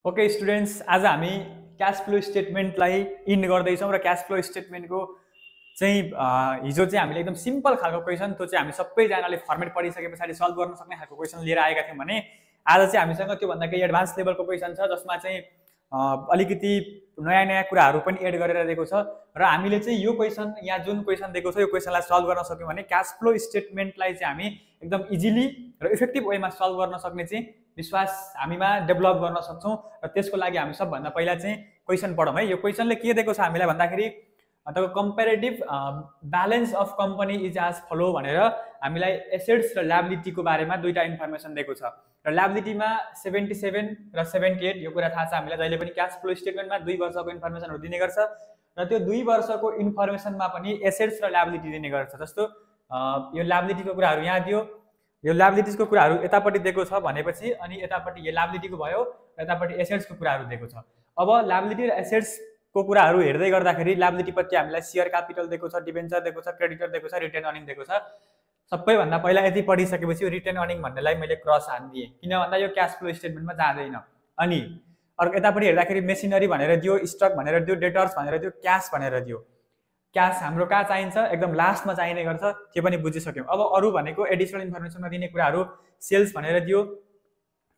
Okay students, आज हामी cash flow स्टेटमेन्टलाई in गर्दैछौँ र क्यास फ्लो स्टेटमेन्टको चाहिँ हिजो चाहिँ हामीले एकदम सिम्पल खालको क्वेसन, त्यो चाहिँ हामी सबैजनाले फर्मेट पढिसके पछाडि सल्भ गर्न सक्ने खालको क्वेसन लिएर आएका थियौँ भने आज चाहिँ हामीसँग त्योभन्दा केही एडभान्स लेभलको क्वेसन छ जसमा चाहिँ अलिकति नयाँ नयाँ कुराहरू पनि एड गरेर दिएको छ र हामीले चाहिँ यो क्वेसन यहाँ जुन क्वेसन दिएको छ यो क्वेसनलाई सल्भ गर्न सक्यौँ भने क्यास फ्लो स्टेटमेन्टलाई चाहिँ हामी एकदम इजिली र इफेक्टिभ वेमा सल्भ गर्न सक्ने चाहिँ विश्वास हामीमा डेभलप गर्न सक्छौँ र त्यसको लागि हामी सबभन्दा पहिला चाहिँ क्वेसन पढौँ है। यो क्वेसनले के दिएको छ हामीलाई भन्दाखेरि तपाईँको comparative balance of company is as follow भनेर हामीलाई एसेट्स र ल्याबिलिटीको बारेमा दुईटा इन्फर्मेसन दिएको छ र ल्याबिलिटीमा 77 र 78 यो कुरा थाहा छ हामीलाई। जहिले पनि क्यास फ्लो स्टेटमेन्टमा 2 वर्षको इन्फर्मेसनहरू दिने गर्छ र त्यो 2 वर्षको इन्फर्मेसनमा पनि एसेट्स र ल्याबिलिटी दिने गर्छ। जस्तो यो ल्याबिलिटीको कुराहरू यहाँ दियो, यो ल्याबिलिटीजको कुराहरू यतापट्टि दिएको छ भनेपछि अनि यतापट्टि यो ल्याबिलिटीको भयो र यतापट्टि एसेट्सको कुराहरू दिएको छ। अब ल्याबिलिटी र एसेट्सको कुराहरू हेर्दै गर्दाखेरि ल्याबिलिटीपट्टि हामीलाई सेयर क्यापिटल दिएको छ, डिबेन्चर दिएको छ, क्रेडिटर दिएको छ, रिटेन अर्निङ दिएको छ। सबैभन्दा पहिला यति पढिसकेपछि यो रिटेन अर्निङ भन्नेलाई मैले क्रस हानिदिएँ, किन भन्दा यो क्यास फ्लो स्टेटमेन्टमा जाँदैन। अनि अर्को यतापट्टि हेर्दाखेरि मेसिनरी भनेर दियो, स्टक भनेर दियो, डेटर्स भनेर दियो, क्यास भनेर दियो। क्यास हाम्रो कहाँ चाहिन्छ, एकदम लास्टमा चाहिने गर्छ, त्यो पनि बुझिसक्यौँ। अब अरू भनेको एडिसनल इन्फर्मेसनमा दिने कुराहरू सेल्स भनेर दियो,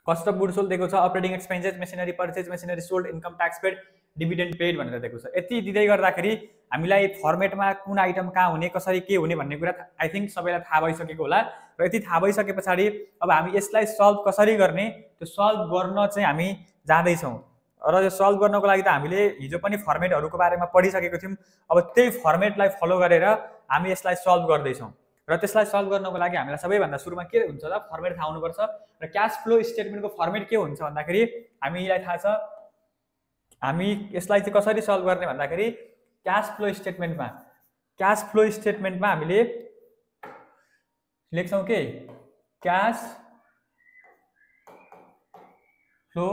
कस्ट अफ गुड्स सोल्ड दिएको छ, operating expenses, machinery purchase, machinery sold, income tax paid, dividend paid भनेर दिएको छ। यति दिँदै गर्दाखेरि हामीलाई फर्मेटमा कुन आइटम कहाँ हुने, कसरी के हुने भन्ने कुरा आई थिङ्क सबैलाई थाहा भइसकेको होला र यति थाहा भइसके पछाडि अब हामी यसलाई सल्भ कसरी गर्ने त्यो सल्भ गर्न चाहिँ हामी जाँदैछौँ र यो सल्भ गर्नको लागि त हामीले हिजो पनि फर्मेटहरूको बारेमा पढिसकेको थियौँ। अब त्यही फर्मेटलाई फलो गरेर हामी यसलाई सल्भ गर्दैछौँ र त्यसलाई सल्भ गर्नको लागि हामीलाई सबैभन्दा सुरुमा के हुन्छ त फर्मेट थाहा हुनुपर्छ र क्यास फ्लो स्टेटमेन्टको फर्मेट के हुन्छ भन्दाखेरि हामीलाई थाहा छ। हामी यसलाई चाहिँ कसरी सल्भ गर्ने भन्दाखेरि क्यास फ्लो स्टेटमेन्टमा हामीले लेख्छौँ के क्यास फ्लो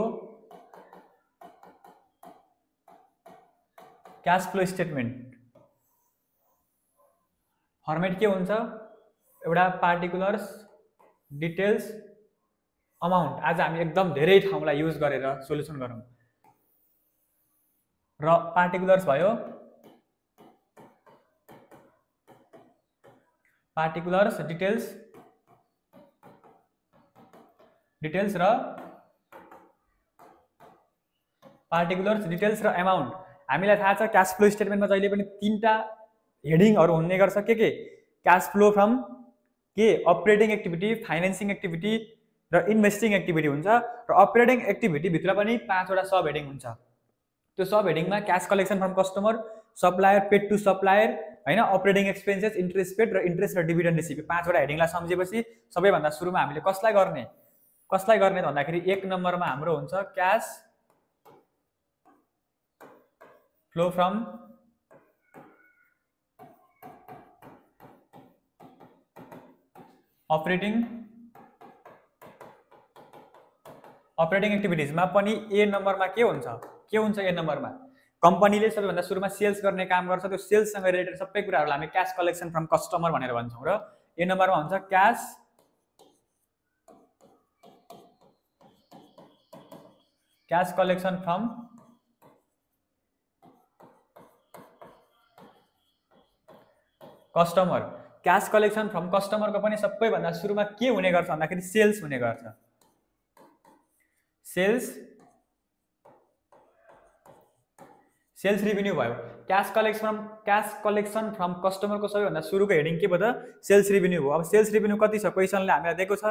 स्टेटमेन्ट फर्मेट के हुन्छ, एउटा पार्टिकुलर्स, डिटेल्स, अमाउन्ट। आज हामी एकदम धेरै ठाउँलाई युज गरेर सोल्युसन गरौँ र पार्टिकुलर्स भयो, पार्टिकुलर्स, डिटेल्स र पार्टिकुलर्स, डिटेल्स र अमाउन्ट। हामीलाई थाहा छ क्यास फ्लो स्टेटमेन्टमा जहिले पनि 3टा हेडिङहरू हुने गर्छ। के क्यास फ्लो फ्रम के अपरेटिङ एक्टिभिटी, फाइनेन्सिङ एक्टिभिटी र इन्भेस्टिङ एक्टिभिटी हुन्छ र अपरेटिङ एक्टिभिटी भित्र पनि 5वटा सब हेडिङ हुन्छ। त्यो सब हेडिङमा cash collection from customer, supplier, paid to supplier, हैन, अपरेटिङ एक्सपेन्सेस, इन्ट्रेस्ट पेड र इन्ट्रेस्ट र डिभिडेन्ड रिसिभ, 5वटा हेडिङलाई सम्झेपछि सबैभन्दा सुरुमा हामीले कसलाई गर्ने त भन्दाखेरि 1 नम्बरमा हाम्रो हुन्छ क्यास फ्लो फ्रम अपरेटिङ एक्टिभिटिजमा पनि ए नम्बरमा के हुन्छ ए नम्बरमा कम्पनीले सबैभन्दा सुरुमा सेल्स गर्ने काम गर्छ। त्यो सेल्ससँग रिलेटेड सबै कुराहरूलाई हामी क्यास कलेक्सन फ्रम कस्टमर भनेर भन्छौँ र ए नम्बरमा हुन्छ cash collection from customer. Cash collection from कस्टमरको पनि सबैभन्दा सुरुमा के हुने गर्छ भन्दाखेरि सेल्स हुने गर्छ। सेल्स रिभेन्यू भयो। क्यास कलेक्सन फ्रम कस्टमरको सबैभन्दा सुरुको हेडिङ के भयो त सेल्स रिभेन्यू हो। अब सेल्स रिभेन्यू कति छ क्वेसनले हामीलाई दिएको छ।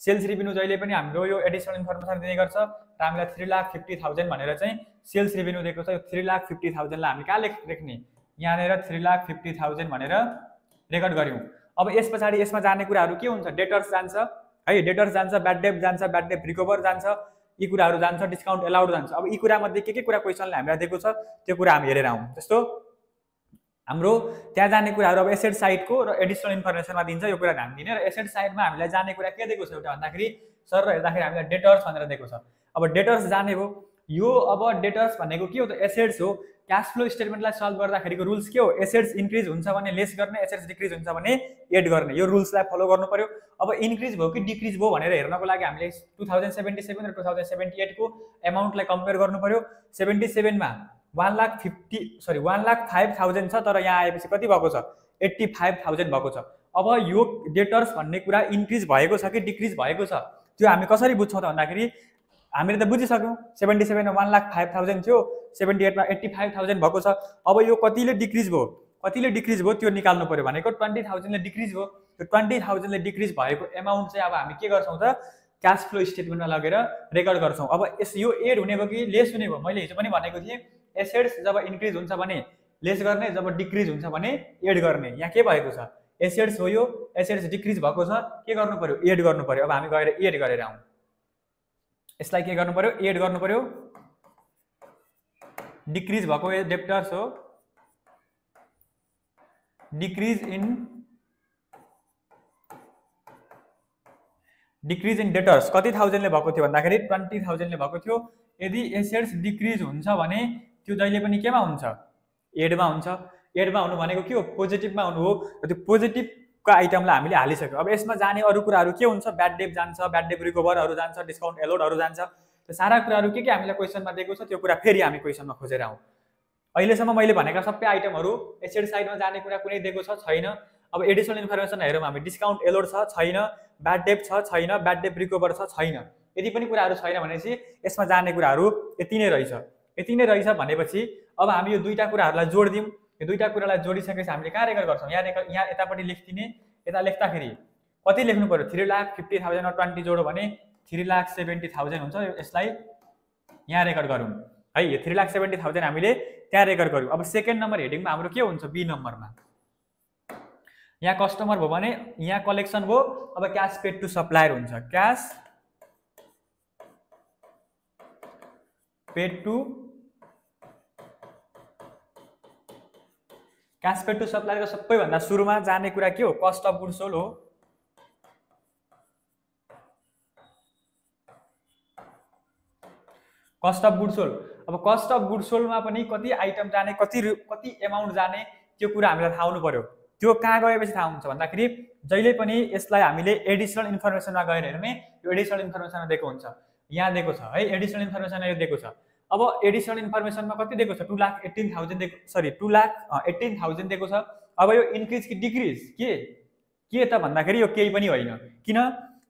सेल्स रिभेन्यू जहिले पनि हाम्रो यो एडिसनल इन्फर्मेसन दिने गर्छ र हामीलाई 3,50,000 भनेर चाहिँ सेल्स रिभेन्यू दिएको छ। यो 3,50,000 लाई हामी कहाँ लेख्ने, यहाँनिर 3,50,000 भनेर रेकर्ड गर्यौँ। अब यस पछाडि यसमा जाने कुराहरू के हुन्छ, डेटर्स जान्छ है, डेटर्स जान्छ, ब्याड डेट जान्छ, ब्याड डेट रिकभर जान्छ, यी कुराहरू जान्छ, डिस्काउन्ट एलाउड जान्छ। अब यी कुरामध्ये के कुरा क्वेसनले हामीलाई दिएको छ त्यो कुरा हामी हेरेर आउँ। जस्तो हाम्रो त्यहाँ जाने कुराहरू अब एसेट साइडको र एडिसनल इन्फर्मेसनमा दिन्छ, यो कुरा ध्यान दिने। र एसेट साइडमा हामीलाई जाने कुरा के दिएको छ एउटा भन्दाखेरि सर हेर्दाखेरि हामीलाई डेटर्स भनेर दिएको छ। अब डेटर्स जाने हो, यो अब डेटर्स भनेको के हो त एसेट्स हो। क्यास फ्लो स्टेटमेन्टलाई सल्भ गर्दाखेरिको रुल्स के हो एसेट्स इन्क्रिज हुन्छ भने लेस गर्ने एसेट्स डिक्रिज हुन्छ भने एड गर्ने यो रुल्सलाई फलो गर्नु पर्यो अब इन्क्रिज भयो कि डिक्रिज भयो भनेर हेर्नको लागि हामीले 2077 र 2078 को एमाउन्टलाई कम्पेयर गर्नु पर्यो 77 मा 1,05,000 छ तर यहाँ आएपछि कति भएको छ 85,000 भएको छ अब यो डेटर्स भन्ने कुरा इन्क्रिज भएको छ कि डिक्रिज भएको छ त्यो हामी कसरी बुझ्छौँ त भन्दाखेरि हामीले त बुझिसक्यौँ 77 मा 1,05,000 थियो 78 मा 85,000 भएको छ अब यो कतिले डिक्रिज भयो त्यो निकाल्नु पर्यो भनेको 20,000 ले डिक्रिज भयो त्यो 20,000 ले डिक्रिज भएको एमाउन्ट चाहिँ अब हामी के गर्छौँ त क्याश फ्लो स्टेटमेन्टमा लगेर रेकर्ड गर्छौँ अब यो एड हुने भयो कि लेस हुने भयो मैले हिजो पनि भनेको थिएँ एसेट्स जब इन्क्रिज हुन्छ भने लेस गर्ने जब डिक्रिज हुन्छ भने एड गर्ने यहाँ के भएको छ एसेट्स हो यो एसेट्स डिक्रिज भएको छ के गर्नु पर्यो एड गर्नु पर्यो अब हामी गएर एड गरेर आउँ यसलाई के गर्नु पर्यो एड गर्नु पर्यो डिक्रिज भएको डेप्टर्स हो डिक्रिज इन डेटर्स कति थाउजन्डले भएको थियो भन्दाखेरि 20,000 ले भएको थियो यदि एसेट्स डिक्रिज हुन्छ भने त्यो जहिले पनि केमा हुन्छ एडमा हुन्छ एडमा हुनु भनेको के हो पोजिटिभमा हुनु हो र त्यो पोजिटिभको आइटमलाई हामीले हालिसक्यौँ अब यसमा जाने अरू कुराहरू के हुन्छ ब्याड डेप जान्छ ब्याड डेप रिकभरहरू जान्छ डिस्काउन्ट एलोडहरू जान्छ त्यो सारा कुराहरू के हामीलाई क्वेसनमा दिएको छ त्यो कुरा फेरि हामी क्वेसनमा खोजेर आउँ अहिलेसम्म मैले भनेका सबै आइटमहरू एसेट साइडमा जाने कुरा कुनै दिएको छैन अब एडिसनल इन्फर्मेसन हेरौँ हामी डिस्काउन्ट एलोड छैन ब्याड डेप छैन ब्याड डेप रिकभर छैन यदि पनि कुराहरू छैन भनेपछि यसमा जाने कुराहरू यति नै रहेछ भनेपछि अब हामी यो दुईटा कुराहरूलाई जोडिदिउँ यो दुईटा कुरालाई जोडिसकेपछि हामीले कहाँ रेकर्ड गर्छौँ यहाँ यतापट्टि लेखिदिने यता लेख्दाखेरि कति लेख्नु पर्यो 3,50,000 मा 20 जोडो भने 3,70,000 हुन्छ यसलाई यहाँ रेकर्ड गरौँ है यो 3,70,000 हामीले त्यहाँ रेकर्ड गऱ्यौँ अब सेकेन्ड नम्बर हेडिङमा हाम्रो के हुन्छ बी नम्बरमा यहाँ कस्टमर भयो भने यहाँ कलेक्सन भयो अब क्याश पेड टु सप्लायर हुन्छ क्याश पेड टु सप्लायरको सबैभन्दा सुरुमा जाने कुरा के हो कस्ट अफ गुड्स सोल्ड हो कस्ट अफ गुड्स सोल्ड अब कस्ट अफ गुड्स सोल्डमा पनि कति आइटम जाने कति एमाउन्ट जाने त्यो कुरा हामीलाई थाहा हुनु पर्यो त्यो कहाँ गएपछि थाहा हुन्छ भन्दाखेरि जहिले पनि यसलाई हामीले एडिसनल इन्फर्मेसनमा गएर हेर्ने यो एडिसनल इन्फर्मेसनमा दिएको हुन्छ यहाँ दिएको छ है एडिसनल इन्फर्मेसन यो दिएको छ अब एडिसनल इन्फर्मेसनमा कति दिएको छ 2,18,000 2,18,000 दिएको छ अब यो इन्क्रिज कि डिक्रिज के त भन्दाखेरि यो केही पनि होइन किन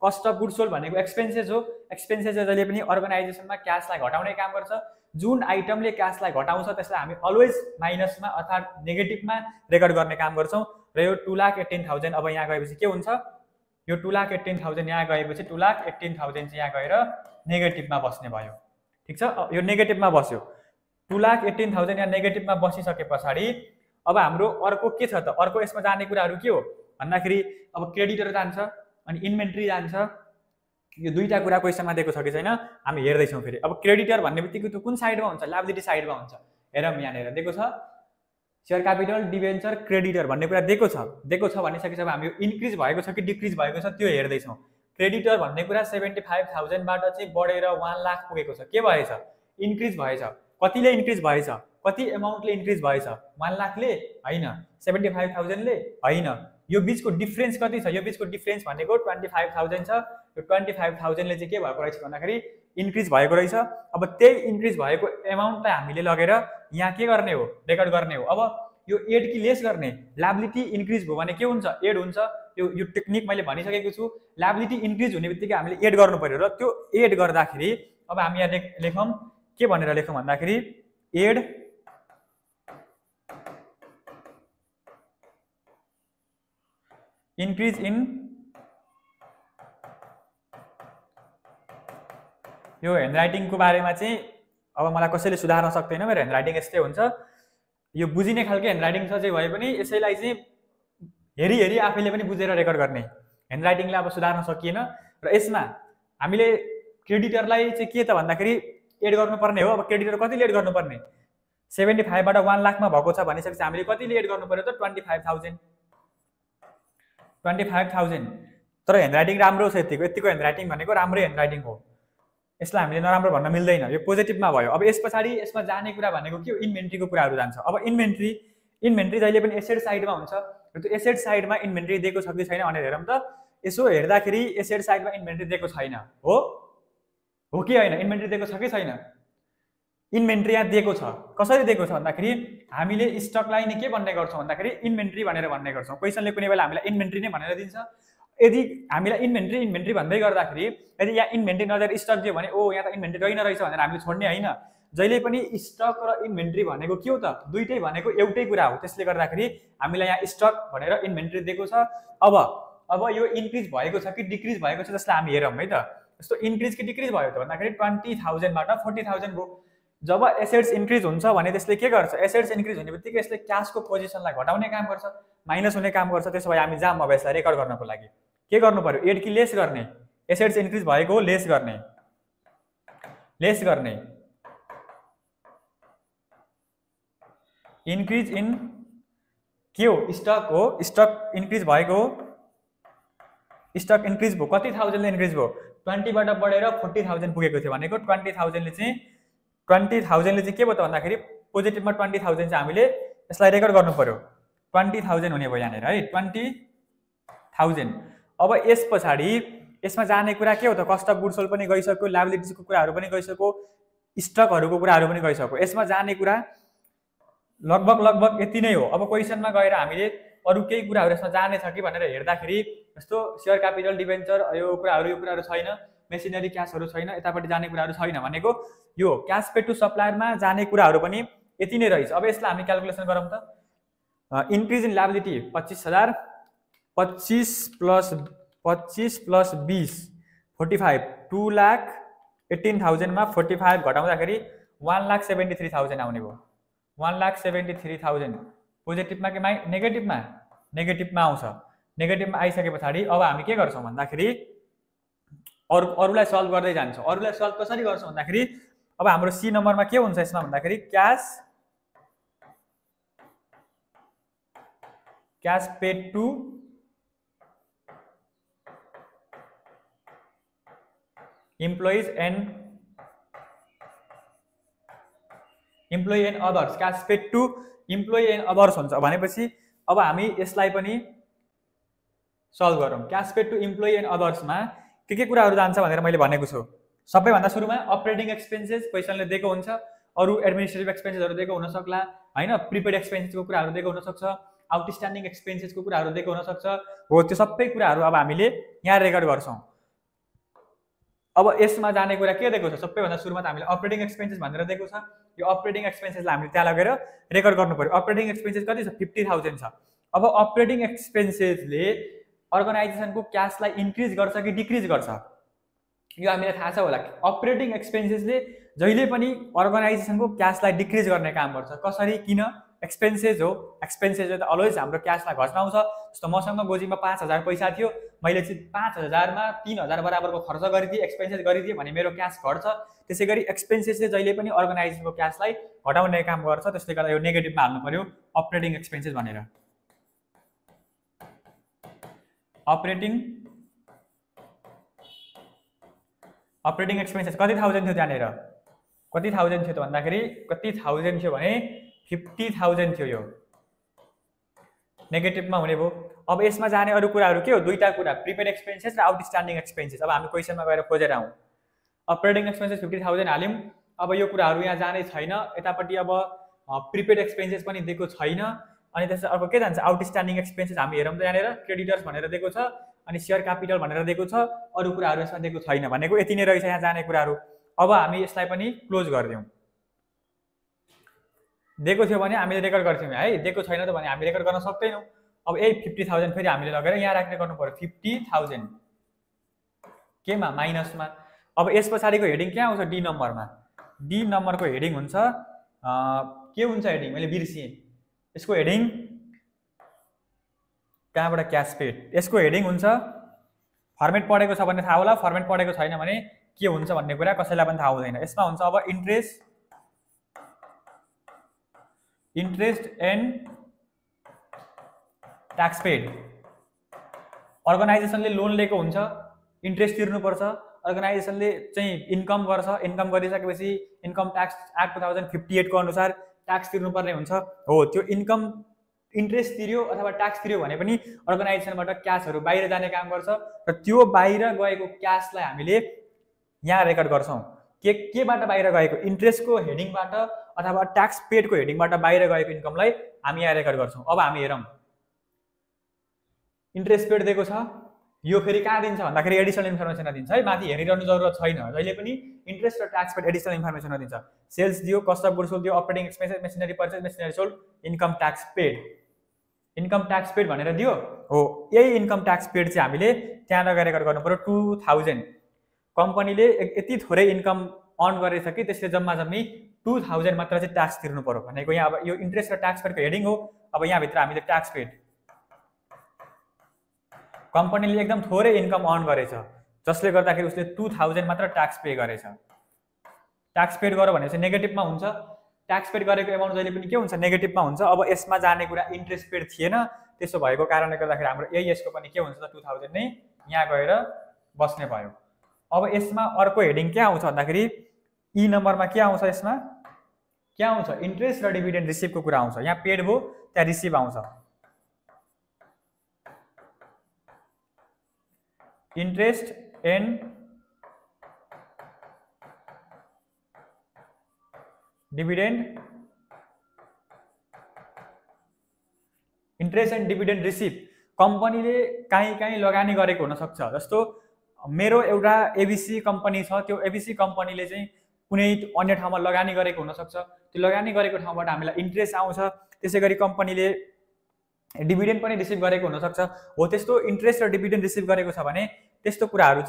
कस्ट अफ गुड्स सोल्ड भनेको एक्सपेन्सेस हो एक्सपेन्सेस जहिले पनि अर्गनाइजेसनमा क्याशलाई घटाउने काम गर्छ जुन आइटमले क्याशलाई घटाउँछ त्यसलाई हामी अलवेज माइनसमा अर्थात् नेगेटिभमा रेकर्ड गर्ने काम गर्छौँ र यो 2,18,000 अब यहाँ गएपछि के हुन्छ यो 2,18,000 यहाँ गएपछि 2,18,000 चाहिँ यहाँ गएर नेगेटिभमा बस्ने भयो ठिक छ यो नेगेटिभमा बस्यो 2,18,000 यहाँ नेगेटिभमा बसिसके पछाडि अब हाम्रो अर्को के छ त अर्को यसमा जाने कुराहरू के हो भन्दाखेरि अब क्रेडिटर जान्छ अनि इन्भेन्ट्री जान्छ यो दुईटा कुरा क्वेसनमा दिएको छ कि छैन हामी हेर्दैछौँ फेरि अब क्रेडिटर भन्ने बित्तिकै त्यो कुन साइडमा हुन्छ लायबिलिटी साइडमा हुन्छ हेरौँ यहाँनिर दिएको छ सेयर क्यापिटल डिभेन्चर क्रेडिटर भन्ने कुरा दिएको छ भनिसकेपछि अब हामी इन्क्रिज भएको छ कि डिक्रिज भएको छ त्यो हेर्दैछौँ क्रेडिटर भन्ने कुरा 75,000 बाट चाहिँ बढेर 1 लाख पुगेको छ के भएछ इन्क्रिज भएछ कतिले इन्क्रिज भएछ कति एमाउन्टले इन्क्रिज भएछ 1 लाखले होइन 75,000 ले होइन यो बीचको डिफरेन्स कति छ यो बीचको डिफरेन्स भनेको 25,000 छ यो 25,000 ले चाहिँ के भएको रहेछ भन्दाखेरि इन्क्रिज भएको रहेछ अब त्यही इन्क्रिज भएको एमाउन्टलाई हामीले लगेर यहाँ के गर्ने हो रेकर्ड गर्ने हो अब यो एड कि लेस गर्ने लायबिलिटी इन्क्रिज भयो भने के हुन्छ एड हुन्छ यो टेक्निक मैले भनिसकेको छु लायबिलिटी इन्क्रिज हुने बित्तिकै हामीले एड गर्नु पर्यो र त्यो एड गर्दाखेरि अब हामी यहाँ लेखौँ के भनेर लेखौँ भन्दाखेरि एड इन्क्रिज इन यो ह्यान्डराइटिङको बारेमा चाहिँ अब मलाई कसैले सुधार्न सक्दैन मेरो ह्यान्डराइटिङ यस्तै हुन्छ यो बुझिने खालको ह्यान्डराइटिङ छ चाहिँ भए पनि यसैलाई चाहिँ हेरी आफैले पनि बुझेर रेकर्ड गर्ने ह्यान्डराइटिङलाई अब सुधार्न सकिएन र यसमा हामीले क्रेडिटरलाई चाहिँ के त भन्दाखेरि एड गर्नुपर्ने हो अब क्रेडिटर कतिले एड गर्नुपर्ने 75 बाट 1 लाखमा भएको छ भनिसकेपछि हामीले कतिले एड गर्नु पर्यो त 25,000 तर ह्यान्डराइटिङ राम्रो छ यतिको ह्यान्डराइटिङ भनेको राम्रै ह्यान्डराइटिङ हो यसलाई हामीले नराम्रो भन्न मिल्दैन, यो पोजिटिभमा भयो। अब यस पछाडि यसमा जाने कुरा भनेको के हो, इन्भेन्ट्रीको कुराहरू जान्छ। अब इन्भेन्ट्री जहिले पनि एसेट साइडमा हुन्छ, र त्यो एसेट साइडमा इन्भेन्ट्री दिएको छ कि छैन भनेर हेरौँ त। यसो हेर्दाखेरि एसेट साइडमा इन्भेन्ट्री दिएको छैन, हो कि होइन? इन्भेन्ट्री दिएको छ कि छैन? इन्भेन्ट्री यहाँ दिएको छ। कसरी दिएको छ भन्दाखेरि हामीले स्टकलाई नै के भन्ने गर्छौँ भन्दाखेरि इन्भेन्ट्री भनेर भन्ने गर्छौँ। क्वेसनले कुनै बेला हामीलाई इन्भेन्ट्री नै भनेर दिन्छ। यदि हामीलाई इन्भेन्ट्री भन्दै गर्दाखेरि यदि यहाँ इन्भेन्ट्री नदिएर स्टक दियो भने ओ यहाँ त इन्भेन्ट्री रहेन रहेछ भनेर हामीले छोड्ने होइन। जहिले पनि स्टक र इन्भेन्ट्री भनेको के हो त, दुईटै भनेको एउटै कुरा हो। त्यसले गर्दाखेरि हामीलाई यहाँ स्टक भनेर इन्भेन्ट्री दिएको छ। अब यो इन्क्रिज भएको छ कि डिक्रिज भएको छ जसलाई हामी हेरौँ है त। यस्तो इन्क्रिज कि डिक्रिज भयो त भन्दाखेरि 20,000 बाट 40,000 भयो। जब एसेट्स इन्क्रिज हुन्छ भने त्यसले के गर्छ, एसेट्स इन्क्रिज हुने बित्तिकै यसले क्याशको पोजिसनलाई घटाउने काम गर्छ, माइनस हुने काम गर्छ। त्यसो भए हामी जाम अब यसलाई रेकर्ड गर्नको लागि के गर्नु पर्यो, एड कि लेस गर्ने? एसेट्स इन्क्रिज भएको हो, लेस गर्ने। इन्क्रिज इन के हो, स्टक हो। स्टक इन्क्रिज भएको हो, स्टक इन्क्रिज भयो। कति थाउजन्डले इन्क्रिज भयो, 20 बाट बढेर 40,000 पुगेको थियो भनेको 20,000ले चाहिँ के भयो त भन्दाखेरि पोजिटिभमा 20,000 चाहिँ हामीले यसलाई रेकर्ड गर्नु पर्यो। 20,000 हुने भयो यहाँनिर है, 20,000। अब यस पछाडि यसमा जाने कुरा के हो त, कस्ट अफ गुड्स सोल्ड पनि गइसक्यो, लायबिलिटिजको कुराहरू पनि गइसक्यो, स्टकहरूको कुराहरू पनि गइसक्यो। यसमा जाने कुरा लगभग यति नै हो। अब क्वेसनमा गएर हामीले अरू केही कुराहरू यसमा जाने छ कि भनेर हेर्दाखेरि जस्तो सेयर क्यापिटल, डिबेन्चर, यो कुराहरू छैन, मेसिनरी क्यासहरू छैन, यतापट्टि जाने कुराहरू छैन भनेको यो क्यास पेड टु सप्लायरमा जाने कुराहरू पनि यति नै रहेछ। अब यसलाई हामी क्यालकुलेसन गरौँ त। इन्क्रिज इन लायबिलिटी 25,000, 25 प्लस 20 45, 2,18,000 मा 45 घटाउँदाखेरि 1,73,000 आउने भयो। 1,73,000 पोजिटिभमा कि नेगेटिभमा? नेगेटिभमा आउँछ। नेगेटिभमा आइसके पछाडि अब हामी के गर्छौँ भन्दाखेरि अरूलाई सल्भ गर्दै जान्छौँ। अरूलाई सल्भ कसरी गर्छौँ भन्दाखेरि अब हाम्रो सी नम्बरमा के हुन्छ यसमा भन्दाखेरि cash paid to employee and others, cash paid to employee and others हुन्छ भनेपछि अब हामी यसलाई पनि सल्भ गरौँ। Cash paid to employee and अदर्समा के कुराहरू जान्छ भनेर मैले भनेको छु। सबैभन्दा सुरुमा अपरेटिङ एक्सपेन्सेस क्वेसनले दिएको हुन्छ, अरू एडमिनिस्ट्रेटिभ एक्सपेन्सेसहरू दिएको हुन सक्ला हैन, प्रिपेड एक्सपेन्सेसको कुराहरू दिएको हुन सक्छ, आउटस्ट्यान्डिङ एक्सपेन्सेसको कुराहरू दिएको हुन सक्छ। हो त्यो सबै कुराहरू अब हामीले यहाँ रेकर्ड गर्छौँ। अब यसमा जाने कुरा के दिएको छ, सबैभन्दा सुरुमा त हामीले अपरेटिङ एक्सपेन्सेस भनेर दिएको छ। यो अपरेटिङ एक्सपेन्सेसलाई हामीले त्यहाँ लगेर रेकर्ड गर्नु पर्यो। अपरेटिङ एक्सपेन्सेस कति छ, 50,000 छ। अब अपरेटिङ एक्सपेन्सेसले अर्गनाइजेसनको क्यासलाई इन्क्रिज गर्छ कि डिक्रिज गर्छ, यो हामीलाई थाहा छ होला। अपरेटिङ एक्सपेन्सेसले जहिले पनि अर्गनाइजेसनको क्यासलाई डिक्रिज गर्ने काम गर्छ। कसरी, किन? एक्सपेन्सेस हो, एक्सपेन्सेसले त अलवेज हाम्रो क्यासलाई घटाउँछ। जस्तो मसँग गोजीमा 5,000 पैसा थियो, मैले चाहिँ 5,000 मा 3,000 बराबरको खर्च गरिदिएँ, एक्सपेन्सेस गरिदिएँ भने मेरो क्यास घट्छ। त्यसै गरी एक्सपेन्सेसले जहिले पनि अर्गनाइजेसनको क्यासलाई घटाउने काम गर्छ। त्यसले गर्दा यो नेगेटिभमा हाल्नु पर्यो अपरेटिङ एक्सपेन्सेस भनेर। अपरेटिङ एक्सपेन्सेस कति थाउजन्ड थियो त्यहाँनिर, कति थाउजन्ड थियो त भन्दाखेरि कति थाउजन्ड थियो भने 50,000 थियो। यो नेगेटिभमा हुने भयो। अब यसमा जाने अरू कुराहरू के हो, दुईटा कुरा, प्रिपेड एक्सपेन्सेस र आउटस्ट्यान्डिङ एक्सपेन्सेस। अब हामी क्वेसनमा गएर खोजेर आउँ। अपरेटिङ एक्सपेन्सेस 50,000 हाल्यौँ। अब यो कुराहरू यहाँ जाने छैन, यतापट्टि अब प्रिपेड एक्सपेन्सेस पनि दिएको छैन। अनि त्यसपछि अर्को के जान्छ, आउटस्ट्यान्डिङ एक्सपेन्सेस। हामी हेरौँ त यहाँनिर क्रेडिटर्स भनेर दिएको छ, अनि सेयर क्यापिटल भनेर दिएको छ, अरू कुराहरू यसमा दिएको छैन भनेको यति नै रहेछ यहाँ जाने कुराहरू। अब हामी यसलाई पनि क्लोज गरिदिउँ। दिएको थियो भने हामीले रेकर्ड गर्थ्यौँ है, दिएको छैन त भने हामी रेकर्ड गर्न सक्दैनौँ। अब 50,000 फेरि हामीले लगेर यहाँ राख्ने गर्नु पर्यो 50,000 केमा, माइनसमा। अब यस पछाडिको हेडिङ के आउँछ, डी नम्बरमा। डी नम्बरको हेडिङ हुन्छ के हुन्छ हेडिङ, मैले बिर्सिएँ यसको हेडिङ कहाँबाट, क्यास पेड। यसको हेडिङ हुन्छ, फर्मेट पढेको छ भने थाहा होला, फर्मेट पढेको छैन भने के हुन्छ भन्ने कुरा कसैलाई पनि थाहा हुँदैन। यसमा हुन्छ अब इन्ट्रेस्ट एन्ड ट्याक्स पेड। अर्गनाइजेसनले लोन लिएको हुन्छ, इन्ट्रेस्ट तिर्नुपर्छ, अर्गनाइजेसनले चाहिँ इन्कम गर्छ, इन्कम गरिसकेपछि इन्कम ट्याक्स एक्ट 2058 को अनुसार ट्याक्स तिर्नुपर्ने हुन्छ। हो, त्यो इन्कम इन्ट्रेस्ट तिर्यो अथवा ट्याक्स तिर्यो भने पनि अर्गनाइजेसनबाट क्यासहरू बाहिर जाने काम गर्छ र त्यो बाहिर गएको क्यासलाई हामीले यहाँ रेकर्ड गर्छौँ। केबाट बाहिर गएको, इन्ट्रेस्टको हेडिङबाट अथवा ट्याक्स पेडको हेडिङबाट बाहिर गएको इन्कमलाई हामी यहाँ रेकर्ड गर्छौँ। अब हामी हेरौँ, इन्ट्रेस्ट पेड दिएको छ, यो फेरि कहाँ दिन्छ भन्दाखेरि एडिसनल इन्फर्मेसनमा दिन्छ है, माथि हेरिरहनु जरुरत छैन। जहिले पनि इन्ट्रेस्ट र ट्याक्स पेड एडिसनल इन्फर्मेसनमा दिन्छ। सेल्स दियो, कस्ट अफ गुड्स सोल्ड दियो, operating expenses, machinery purchase, machinery sold, income tax paid, income tax paid भनेर दियो। हो, यही इन्कम ट्याक्स पेड चाहिँ हामीले त्यहाँ लगेर रेकर्ड गर्नु पर्यो। 2000 कम्पनीले यति थोरै इन्कम अर्न गरेछ कि त्यसले जम्मा जम्मी 2000 मात्र चाहिँ ट्याक्स तिर्नु पर्यो भनेको यहाँ। अब यो इन्ट्रेस्ट र ट्याक्स पेडको हेडिङ हो। अब यहाँभित्र हामीले ट्याक्स पेड, कम्पनीले एकदम थोरै इन्कम अर्न गरेछ जसले गर्दाखेरि उसले 2000 मात्र ट्याक्स पे गरेछ। ट्याक्स पेड गर्यो भने चाहिँ नेगेटिभमा हुन्छ। ट्याक्स पेड गरेको एमाउन्ट जहिले पनि के हुन्छ, नेगेटिभमा हुन्छ। अब यसमा जाने कुरा इन्ट्रेस्ट पेड थिएन, त्यसो भएको कारणले गर्दाखेरि हाम्रो यही यसको पनि के हुन्छ त 2000 नै यहाँ गएर बस्ने भयो। अब यसमा अर्को हेडिङ के आउँछ भन्दाखेरि ई नम्बरमा के आउँछ, यसमा के आउँछ, इन्ट्रेस्ट र डिभिडेन्ड रिसिभको कुरा आउँछ। यहाँ पेड भयो, त्यहाँ रिसिभ आउँछ। Interest and dividend, interest and dividend receive कम्पनीले कहीँ लगानी गरेको हुनसक्छ। जस्तो मेरो एउटा एबिसी कम्पनी छ, त्यो एबिसी कम्पनीले चाहिँ कुनै अन्य ठाउँमा लगानी गरेको हुनसक्छ। त्यो लगानी गरेको ठाउँबाट हामीलाई इन्ट्रेस्ट आउँछ। त्यसै गरी कम्पनीले डिभिडेन्ड पनि रिसिभ गरेको हुनसक्छ। हो, त्यस्तो इन्ट्रेस्ट र डिभिडेन्ड रिसिभ गरेको छ भने त्यस्तो कुराहरू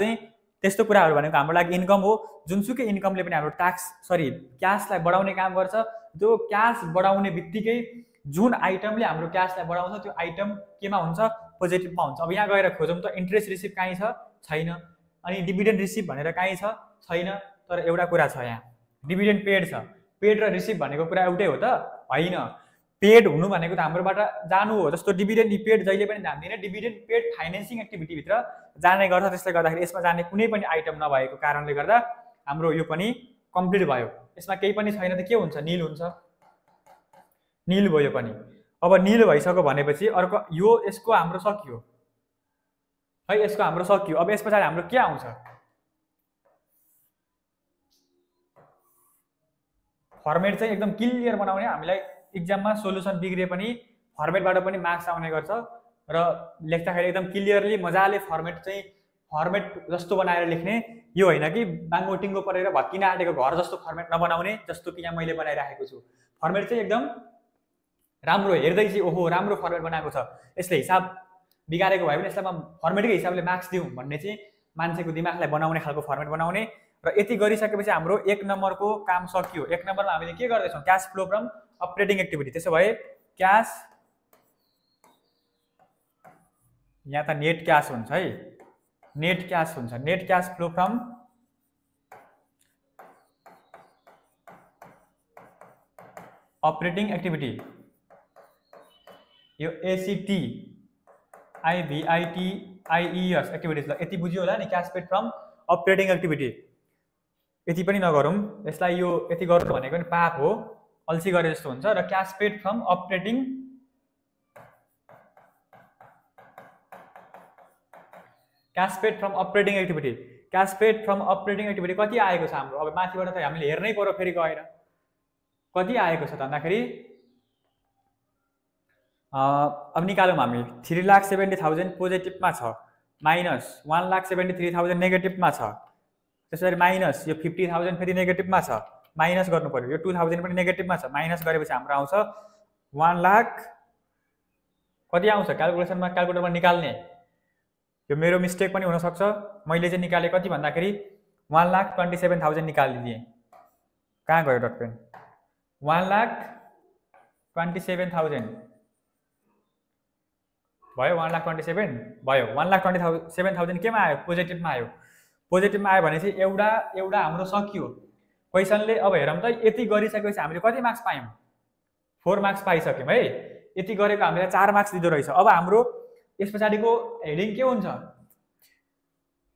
भनेको हाम्रो लागि इन्कम हो। जुनसुकै इन्कमले पनि हाम्रो क्यासलाई बढाउने काम गर्छ। जो क्यास बढाउने बित्तिकै जुन आइटमले हाम्रो क्यासलाई बढाउँछ त्यो आइटम केमा हुन्छ, पोजिटिभमा हुन्छ। अब यहाँ गएर खोजौँ त इन्ट्रेस्ट रिसिभ कहीँ छ, छैन। अनि डिभिडेन्ड रिसिभ भनेर कहीँ छ, छैन। तर एउटा कुरा छ, यहाँ डिभिडेन्ड पेड छ। पेड र रिसिभ भनेको कुरा एउटै हो त होइन। पेड हुनु भनेको त हाम्रोबाट जानु हो। जस्तो डिभिडेन्ड पेड जहिले पनि जान्दैन, डिभिडेन्ड पेड फाइनेन्सिङ एक्टिभिटीभित्र जाने गर्छ। त्यसले गर्दाखेरि यसमा जाने कुनै पनि आइटम नभएको कारणले गर्दा हाम्रो यो पनि कम्प्लिट भयो। यसमा केही पनि छैन त के हुन्छ, निल हुन्छ। निल भयो यो पनि। अब निल भइसक्यो भनेपछि अर्को यो यसको हाम्रो सकियो है, यसको हाम्रो सकियो। अब यस पछाडि हाम्रो के आउँछ, फर्मेट चाहिँ एकदम क्लियर बनाउने। हामीलाई इक्जाममा सोल्युसन बिग्रिए पनि फर्मेटबाट पनि मार्क्स आउने गर्छ र लेख्दाखेरि एकदम क्लियरली मजाले फर्मेट जस्तो बनाएर लेख्ने। यो होइन कि बाङ्गोटिङ्गो परेर भत्किन आँटेको घर जस्तो फर्मेट नबनाउने, जस्तो कि यहाँ मैले बनाइराखेको छु। फर्मेट चाहिँ एकदम राम्रो, हेर्दै चाहिँ ओहो राम्रो फर्मेट बनाएको छ, यसले हिसाब बिगारेको भयो भने यसलाई म फर्मेटकै हिसाबले मार्क्स दिउँ भन्ने चाहिँ मान्छेको दिमागलाई बनाउने खालको फर्मेट बनाउने। र यति गरिसकेपछि हाम्रो 1 नम्बरको काम सकियो। 1 नम्बरमा हामीले के गर्दैछौँ, cash flow from operating activity. त्यसो भए क्यास, यहाँ त नेट क्यास हुन्छ है, नेट क्यास हुन्छ। Net cash flow from operating activity, यो एसीटी IVITIES एक्टिभिटिज। ल यति बुझ्यो होला नि, cash paid from operating activity. यति पनि नगरौँ, यसलाई यो यति गर्नु भनेको पनि पाप हो, अल्छी गरे जस्तो हुन्छ। र cash paid from operating activity, cash paid from operating activity कति आएको छ हाम्रो। अब माथिबाट त हामीले हेर्नै पर्यो फेरि गएर कति आएको छ त भन्दाखेरि अब निकालौँ हामी। 3,70,000 पोजिटिभमा छ, माइनस 1,73,000 नेगेटिभमा छ, त्यसरी माइनस यो 50,000 फेरि नेगेटिभमा छ, माइनस गर्नु पर्यो। यो 2,000 पनि नेगेटिभमा छ, माइनस गरेपछि हाम्रो आउँछ 1 लाख कति आउँछ, क्यालकुलेटरमा निकाल्ने। यो मेरो मिस्टेक पनि हुनसक्छ, मैले चाहिँ निकालेँ कति भन्दाखेरि 1,27,000 निकालिदिएँ। कहाँ गयो डट पेन, 1,27,000 भयो, 1,27,000 भयो। 1,27,000 केमा आयो, पोजिटिभमा आयो। पोजिटिभमा आयो भने चाहिँ एउटा हाम्रो सकियो क्वेसनले। अब हेरौँ त यति गरिसकेपछि हामीले कति मार्क्स पायौँ, 4 मार्क्स पाइसक्यौँ है। यति गरेको हामीलाई 4 मार्क्स दिँदो रहेछ। अब हाम्रो यस पछाडिको हेडिङ के हुन्छ,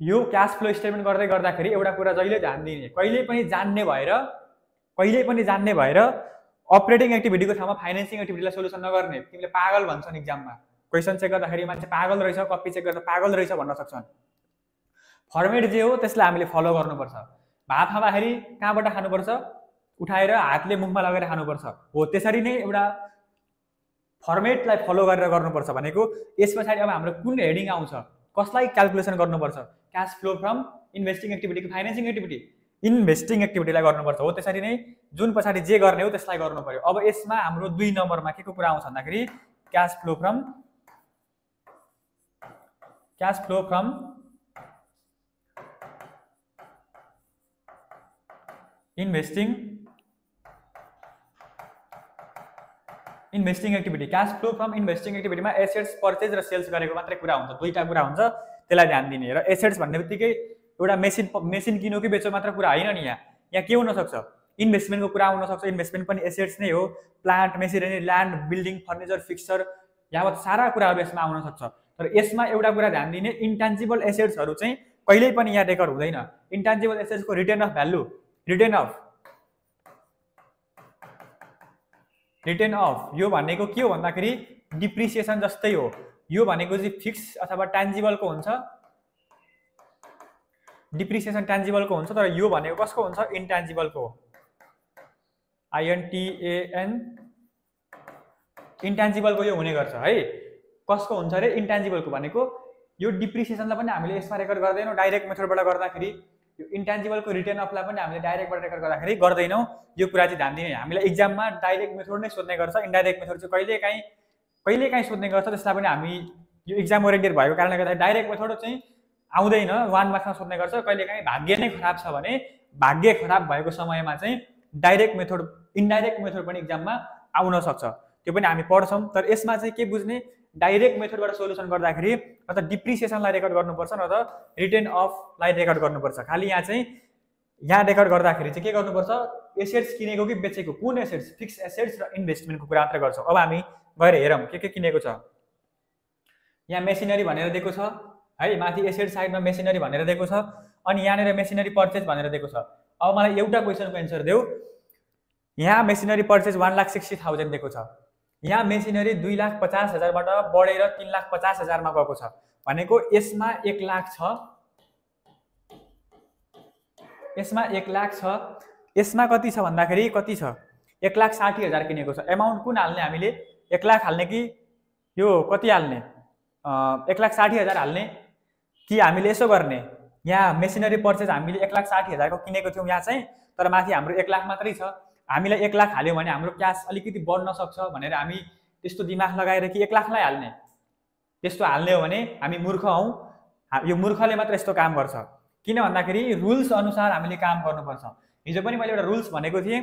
यो क्यास फ्लो स्टेटमेन्ट गर्दै गर्दाखेरि एउटा कुरा जहिले ध्यान दिने, कहिले पनि जान्ने भएर अपरेटिङ एक्टिभिटीको ठाउँमा फाइनेन्सिङ एक्टिभिटीलाई सोल्युसन नगर्ने। तिमीले पागल भन्छन् इक्जाममा, क्वेसन चेक गर्दाखेरि मान्छे पागल रहेछ, कपी चेक गर्दा पागल रहेछ भन्न सक्छन्। फर्मेट जे हो त्यसलाई हामीले फलो गर्नुपर्छ। भात खाँदाखेरि कहाँबाट खानुपर्छ? उठाएर हातले मुखमा लगेर खानुपर्छ। हो त्यसरी नै एउटा फर्मेटलाई फलो गरेर गर्नुपर्छ भनेको। यस पछाडि अब हाम्रो कुन हेडिङ आउँछ, कसलाई क्याल्कुलेसन गर्नुपर्छ? Cash flow from investing activity कि फाइनेन्सिङ एक्टिभिटी? इन्भेस्टिङ एक्टिभिटीलाई गर्नुपर्छ। हो त्यसरी नै जुन पछाडि जे गर्ने हो त्यसलाई गर्नु पर्यो। अब यसमा हाम्रो 2 नम्बरमा के को कुरा आउँछ भन्दाखेरि cash flow from investing activity. Cash flow from investing एक्टिभिटीमा एसेट्स पर्चेज र सेल्स गरेको मात्रै कुरा हुन्छ, 2टा कुरा हुन्छ, त्यसलाई ध्यान दिने। र एसेट्स भन्ने बित्तिकै एउटा मेसिन किन्यो कि बेच्यो मात्र कुरा होइन नि। यहाँ के हुन सक्छ? इन्भेस्टमेन्टको कुरा हुन सक्छ। इन्भेस्टमेन्ट पनि एसेट्स नै हो। Plant, machinery, land, building, furniture, fixture, यावत सारा कुराहरू यसमा आउन सक्छ। तर यसमा एउटा कुरा ध्यान दिने, इन्टान्जिबल एसेट्सहरू चाहिँ कहिल्यै पनि यहाँ रेकर्ड हुँदैन। इन्टान्जिबल एसेट्सको return of value, return of यो भनेको के हो भन्दाखेरि डिप्रिसिएसन जस्तै हो। यो भनेको चाहिँ फिक्स अथवा ट्यान्जिबलको हुन्छ, डिप्रिसिएसन ट्यान्जिबलको हुन्छ। तर यो भनेको कसको हुन्छ? इन्ट्यान्जिबलको, INTAN, इन्ट्यान्जिबलको यो हुने गर्छ है। कसको हुन्छ अरे? इन्ट्यान्जिबलको भनेको यो डिप्रिसिएसनलाई पनि हामीले यसमा रेकर्ड गर्दैनौँ डाइरेक्ट मेथडबाट गर्दाखेरि। यो इन्ट्यान्जिबलको रिटर्न अफलाई पनि हामीले डाइरेक्टबाट रेकर्ड गर्दाखेरि गर्दैनौँ। यो कुरा चाहिँ ध्यान दिने। हामीलाई इक्जाममा डाइरेक्ट मेथड नै सोध्ने गर्छ, इन्डाइरेक्ट मेथड चाहिँ कहिलेकाहीँ सोध्ने गर्छ। त्यसलाई पनि हामी यो इक्जाम ओरिएन्टेड भएको कारणले गर्दा डाइरेक्ट मेथड चाहिँ आउँदैन, 1 मार्क्समा सोध्ने गर्छ। कहिलेकाहीँ भाग्य नै खराब छ भने, भाग्य खराब भएको समयमा चाहिँ डाइरेक्ट मेथड, इन्डाइरेक्ट मेथड पनि इक्जाममा आउन सक्छ। त्यो पनि हामी पढ्छौँ। तर यसमा चाहिँ के बुझ्ने, डाइरेक्ट मेथडबाट सोल्युसन गर्दाखेरि न त डिप्रिसिएसनलाई रेकर्ड गर्नुपर्छ न त रिटर्न अफलाई रेकर्ड गर्नुपर्छ। खालि यहाँ चाहिँ यहाँ रेकर्ड गर्दाखेरि चाहिँ के गर्नुपर्छ? एसेट्स किनेको कि बेचेको, कुन एसेट्स, फिक्स एसेट्स र इन्भेस्टमेन्टको कुरा मात्र गर्छौँ। अब हामी गएर हेरौँ के किनेको छ। यहाँ मेसिनरी भनेर दिएको छ है, माथि एसेट साइडमा मेसिनरी भनेर दिएको छ, अनि यहाँनिर मेसिनरी पर्चेज भनेर दिएको छ। अब मलाई एउटा क्वेसनको एन्सर देऊ। यहाँ मेसिनरी पर्चेज 1,60,000 दिएको छ, यहाँ मेसिनरी 2,50,000बाट बढेर 3,50,000मा गएको छ भनेको यसमा 1 लाख छ, यसमा 1 लाख छ, यसमा कति छ भन्दाखेरि कति छ? 1,60,000 किनेको छ। एमाउन्ट कुन हाल्ने हामीले? 1 लाख हाल्ने कि यो कति हाल्ने? 1,60,000 हाल्ने कि हामीले यसो गर्ने? यहाँ मेसिनरी पर्चेज हामीले 1,60,000 को किनेको थियौँ यहाँ चाहिँ, तर माथि हाम्रो 1 लाख मात्रै छ। हामीलाई 1 लाख हाल्यो भने हाम्रो क्यास अलिकति बढ्न सक्छ भनेर हामी त्यस्तो दिमाग लगाएर कि 1 लाखलाई हाल्ने, त्यस्तो हाल्ने हो भने हामी मूर्ख हौँ। यो मूर्खले मात्र यस्तो काम गर्छ। किन भन्दाखेरि रुल्स अनुसार हामीले काम गर्नुपर्छ। हिजो पनि मैले एउटा रुल्स भनेको थिएँ,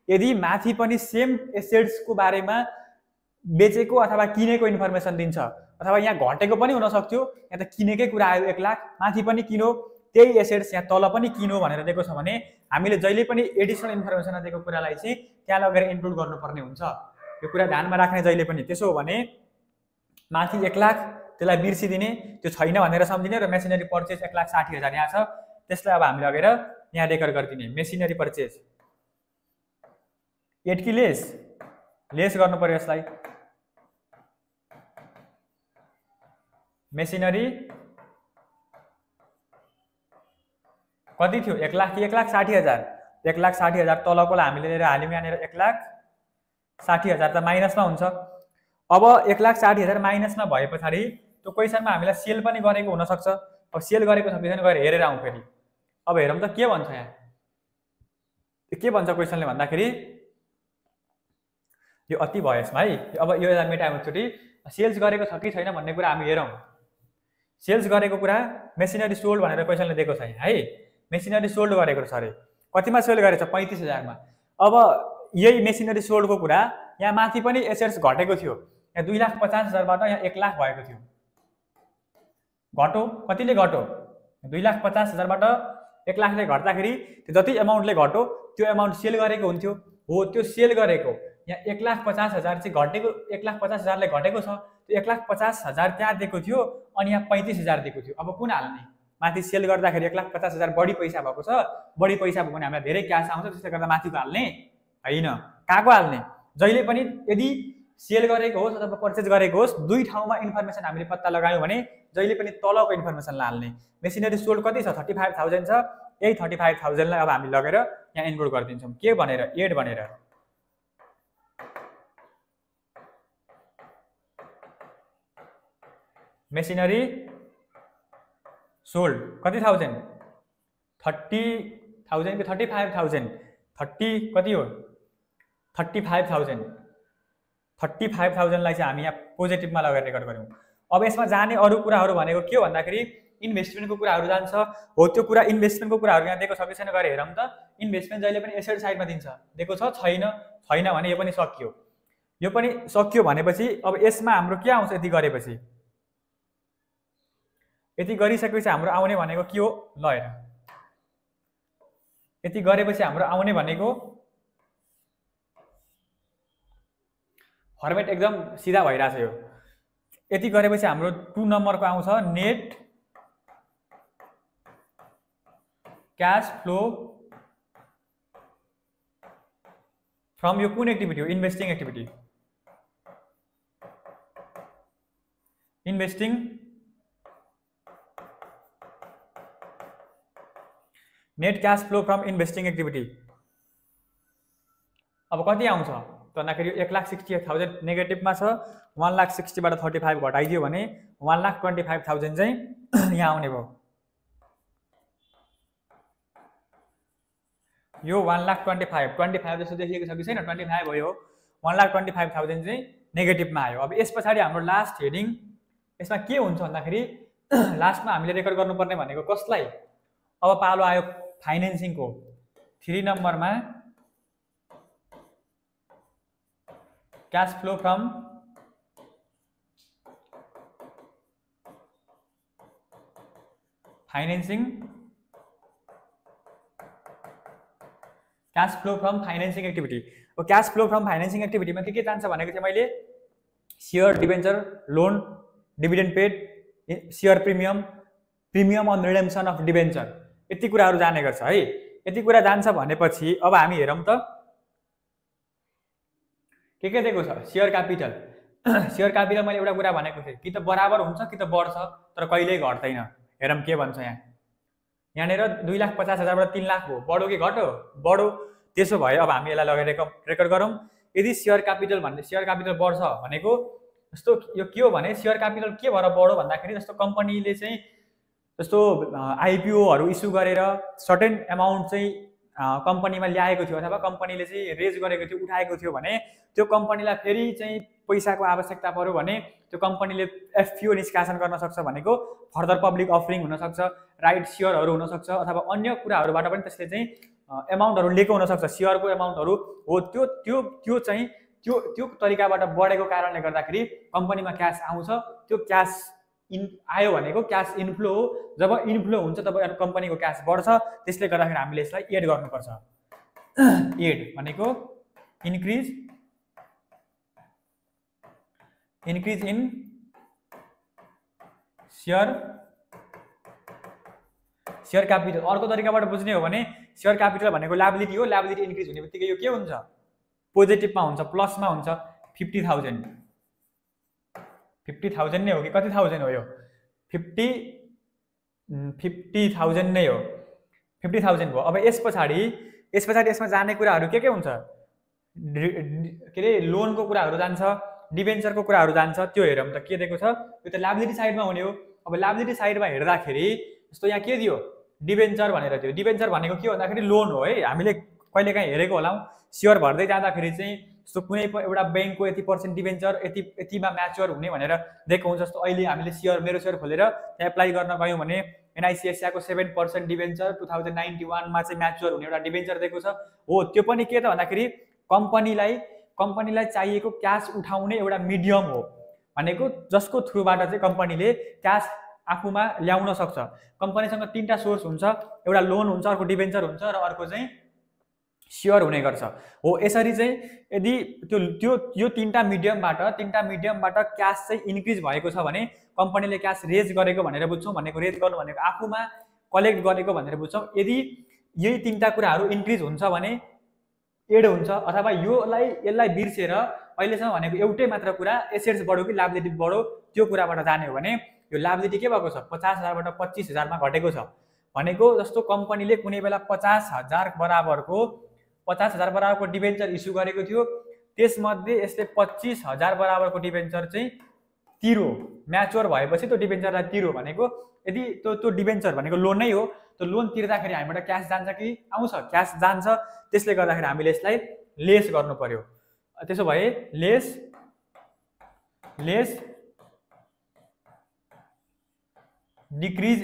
यदि माथि पनि सेम एसेट्सको बारेमा बेचेको अथवा किनेको इन्फर्मेसन दिन्छ, अथवा यहाँ घटेको पनि हुन सक्थ्यो, यहाँ त किनेकै कुरा आयो 1 लाख, माथि पनि किनो, त्यही एसेट्स यहाँ तल पनि किनो भनेर दिएको छ भने हामीले जहिले पनि एडिसनल इन्फर्मेसन दिएको कुरालाई चाहिँ त्यहाँ लगेर इन्क्लुड गर्नुपर्ने हुन्छ। यो कुरा ध्यानमा राख्ने जहिले पनि। त्यसो हो भने माथि 1 लाख त्यसलाई बिर्सिदिने, त्यो छैन भनेर सम्झिने, र मेसिनरी पर्चेज 1,60,000 यहाँ छ, त्यसलाई अब हामी लगेर यहाँ रेकर्ड गरिदिने। मेसिनरी पर्चेज 8 कि लेस गर्नु पर्यो यसलाई। मेसिनरी कति थियो? 1 लाख कि 1,60,000? 1,60,000 तलकोलाई हामीले लिएर हाल्यौँ यहाँनिर 1,60,000 त माइनसमा हुन्छ। अब 1,60,000 माइनसमा भए पछाडि त्यो क्वेसनमा हामीलाई सेल पनि गरेको हुनसक्छ। अब सेल गरेको छ कि छैन गएर हेरेर आउँ फेरि। अब हेरौँ त के भन्छ यहाँ, के भन्छ क्वेसनले भन्दाखेरि, यो अति भयो यसमा है। अब यो मेटाउँ एकचोटि, सेल्स गरेको छ कि छैन भन्ने कुरा हामी हेरौँ। सेल्स गरेको कुरा मेसिनरी सोल्ड भनेर क्वेसनले दिएको छ है, मेसिनरी सोल्ड गरेको छ अरे। कतिमा सेल गरेको छ? 35,000मा। अब यही मेसिनरी सोल्डको कुरा यहाँ माथि पनि एसेट्स घटेको थियो, यहाँ 2,50,000बाट यहाँ 1 लाख भएको थियो। घटो कतिले घटो? 2,50,000बाट 1 लाखले घट्दाखेरि त्यो जति एमाउन्टले घटो त्यो एमाउन्ट सेल गरेको हुन्थ्यो। हो त्यो सेल गरेको यहाँ 1,50,000 चाहिँ घटेको, 1,50,000ले घटेको छ, त्यो 1,50,000 त्यहाँ दिएको थियो, अनि यहाँ 35,000 दिएको थियो। अब कुन हाल्ने? माथि सेल गर्दाखेरि 1,50,000 बढी पैसा भएको छ, बढी पैसा भयो भने हामीलाई धेरै क्यास आउँछ, त्यसले गर्दा माथिको हाल्ने हैन, कहाँको हाल्ने? जहिले पनि यदि सेल गरेको होस् अथवा पर्चेज गरेको होस्, दुई ठाउँमा इन्फर्मेसन हामीले पत्ता लगायौँ भने जहिले पनि तलको इन्फर्मेसनलाई हाल्ने। मेसिनरी सोल्ड कति छ? 35,000 छ। यही 35,000 लाई अब हामी लगेर यहाँ इन्क्लुड गरिदिन्छौँ। के भनेर? एड भनेर। मेसिनरी सोल्ड कति थाउजन्ड? 30,000 कि 35,000? 30 कति हो? 35,000। 35,000 लाई चाहिँ हामी यहाँ पोजिटिभमा लगेर रेकर्ड गऱ्यौँ। अब यसमा जाने अरू कुराहरू भनेको के हो भन्दाखेरि इन्भेस्टमेन्टको कुराहरू जान्छ। हो त्यो कुरा इन्भेस्टमेन्टको कुराहरू यहाँ दिएको छ कि छैन गएर हेरौँ त। इन्भेस्टमेन्ट जहिले पनि एसेट साइडमा दिन्छ, दिएको छ छैन? छैन भने यो पनि सकियो। यो पनि सकियो भनेपछि अब यसमा हाम्रो के आउँछ? यति गरेपछि, यति गरिसकेपछि हाम्रो आउने भनेको के हो? ल हेर, यति गरेपछि हाम्रो आउने भनेको फर्मेट एकदम सिधा भइरहेछ यो। यति गरेपछि हाम्रो 2 नम्बरको आउँछ नेट क्यास फ्लो फ्रम यो कुन एक्टिभिटी हो? Investing activity. Investing net cash flow from investing activity. अब कति आउँछ भन्दाखेरि 1,60,000 नेगेटिभमा छ। 1,60,000 बाट 35 घटाइदियो भने 1,25,000 चाहिँ यहाँ आउने भयो। यो 1,25,000 जस्तो देखिएको छ कि छैन? 25 भयो। 1,25,000 चाहिँ नेगेटिभमा आयो। अब यस पछाडि हाम्रो लास्ट हेडिङ यसमा के हुन्छ भन्दाखेरि लास्टमा हामीले रेकर्ड गर्नुपर्ने भनेको कसलाई? अब पालो आयो फाइनेन्सिङको। 3 नम्बरमा cash flow from financing, cash flow from financing activity. अब क्यास फ्लो फ्रम फाइनेन्सिङ एक्टिभिटीमा के जान्छ भनेको चाहिँ मैले share, debenture, loan, dividend paid, share premium, premium on redemption of debenture, यति कुराहरू जाने गर्छ है। यति कुरा जान्छ भनेपछि अब हामी हेरौँ त के दिएको छ? Share capital. सेयर क्यापिटल मैले एउटा कुरा भनेको थिएँ, कि त बराबर हुन्छ कि त बढ्छ, तर कहिल्यै घट्दैन। हेरौँ के भन्छ यहाँ। यहाँनिर 2,50,000 बाट 3 लाख हो, बढो कि घट्यो? बढो। त्यसो भए अब हामी यसलाई लगेर रेकर्ड गरौँ। यदि सेयर क्यापिटल बढ्छ भनेको जस्तो यो के हो भने सेयर क्यापिटल के भएर बढ्यो भन्दाखेरि जस्तो कम्पनीले चाहिँ जस्तो आइपिओहरू इस्यु गरेर सर्टेन एमाउन्ट चाहिँ कम्पनीमा ल्याएको थियो अथवा कम्पनीले चाहिँ रेज गरेको थियो, उठाएको थियो भने त्यो कम्पनीलाई फेरि चाहिँ पैसाको आवश्यकता पर्यो भने त्यो कम्पनीले एफपिओ निष्कासन गर्न सक्छ। भनेको फर्दर पब्लिक अफरिङ हुनसक्छ, राइट सेयरहरू हुनसक्छ, अथवा अन्य कुराहरूबाट पनि त्यसले चाहिँ एमाउन्टहरू लिएको हुनसक्छ। सेयरको एमाउन्टहरू हो त्यो चाहिँ त्यो तरिकाबाट बढेको कारणले गर्दाखेरि कम्पनीमा क्यास आउँछ। त्यो क्यास आयो भनेको क्यास इन्फ्लो हो। जब इन्फ्लो हुन्छ तब कम्पनीको क्यास बढ्छ। त्यसले गर्दाखेरि हामीले यसलाई एड गर्नुपर्छ। एड भनेको इन्क्रिज इन सेयर क्यापिटल। अर्को तरिकाबाट बुझ्ने हो भने सेयर क्यापिटल भनेको लायबिलिटी हो। लायबिलिटी इन्क्रिज हुने बित्तिकै यो के हुन्छ? पोजिटिभमा हुन्छ, प्लसमा हुन्छ। 50,000 नै हो कि कति थाउजन्ड हो? यो 50,000 नै हो। 50,000 भयो। अब यस पछाडि यसमा जाने कुराहरू के हुन्छ? के अरे लोनको कुराहरू जान्छ, डिबेन्चरको कुराहरू जान्छ। त्यो हेरौँ त के दिएको छ। यो त लायबिलिटी साइडमा हुने हो। अब लायबिलिटी साइडमा हेर्दाखेरि जस्तो यहाँ के दियो? डिबेन्चर भनेर दियो। डिबेन्चर भनेको के भन्दाखेरि लोन हो है। हामीले कहिलेकाहीँ हेरेको होला सेयर भर्दै जाँदाखेरि चाहिँ जस्तो कुनै एउटा ब्याङ्कको यति % डिबेन्चर यतिमा म्याच्योर हुने भनेर दिएको हुन्छ। जस्तो अहिले हामीले मेरो सेयर खोलेर त्यहाँ एप्लाई गर्न गयौँ भने एनआइसिएससीको 7% डिबेन्चर 2091 मा चाहिँ म्याच्योर हुने एउटा डिबेन्चर दिएको छ। हो त्यो पनि के त भन्दाखेरि कम्पनीलाई चाहिएको क्यास उठाउने एउटा मिडियम हो। भनेको जसको थ्रुबाट चाहिँ कम्पनीले क्यास आफूमा ल्याउन सक्छ। कम्पनीसँग 3टा सोर्स हुन्छ, एउटा लोन हुन्छ, अर्को डिबेन्चर हुन्छ र अर्को चाहिँ स्योर हुने गर्छ। हो यसरी चाहिँ यदि त्यो त्यो यो तीनटा मिडियमबाट क्यास चाहिँ इन्क्रिज भएको छ भने कम्पनीले क्यास रेज गरेको भनेर बुझ्छौँ। भनेको रेज गर्नु भनेको आफूमा कलेक्ट गरेको भनेर बुझ्छौँ। यदि यही तीनटा कुराहरू इन्क्रिज हुन्छ भने एड हुन्छ, अथवा यसलाई बिर्सेर अहिलेसम्म भनेको एउटै मात्र कुरा एसेट्स बढ्यो कि लायबिलिटी बढ्यो त्यो कुराबाट जाने हो भने यो लायबिलिटी के भएको छ 50,000बाट 25,000मा घटेको छ। भनेको जस्तो कम्पनीले कुनै बेला 50,000 बराबरको डिबेन्चर इस्यु गरेको थियो, त्यसमध्ये यसले 25,000 बराबरको डिबेन्चर चाहिँ तिरो, म्याच्योर भएपछि त्यो डिबेन्चरलाई तिरो। भनेको यदि त्यो डिबेन्चर भनेको लोन नै हो, त्यो लोन तिर्दाखेरि हामीबाट क्यास जान्छ कि आउँछ? क्यास जान्छ। त्यसले गर्दाखेरि हामीले यसलाई लेस गर्नु पर्यो। त्यसो भए लेस डिक्रिज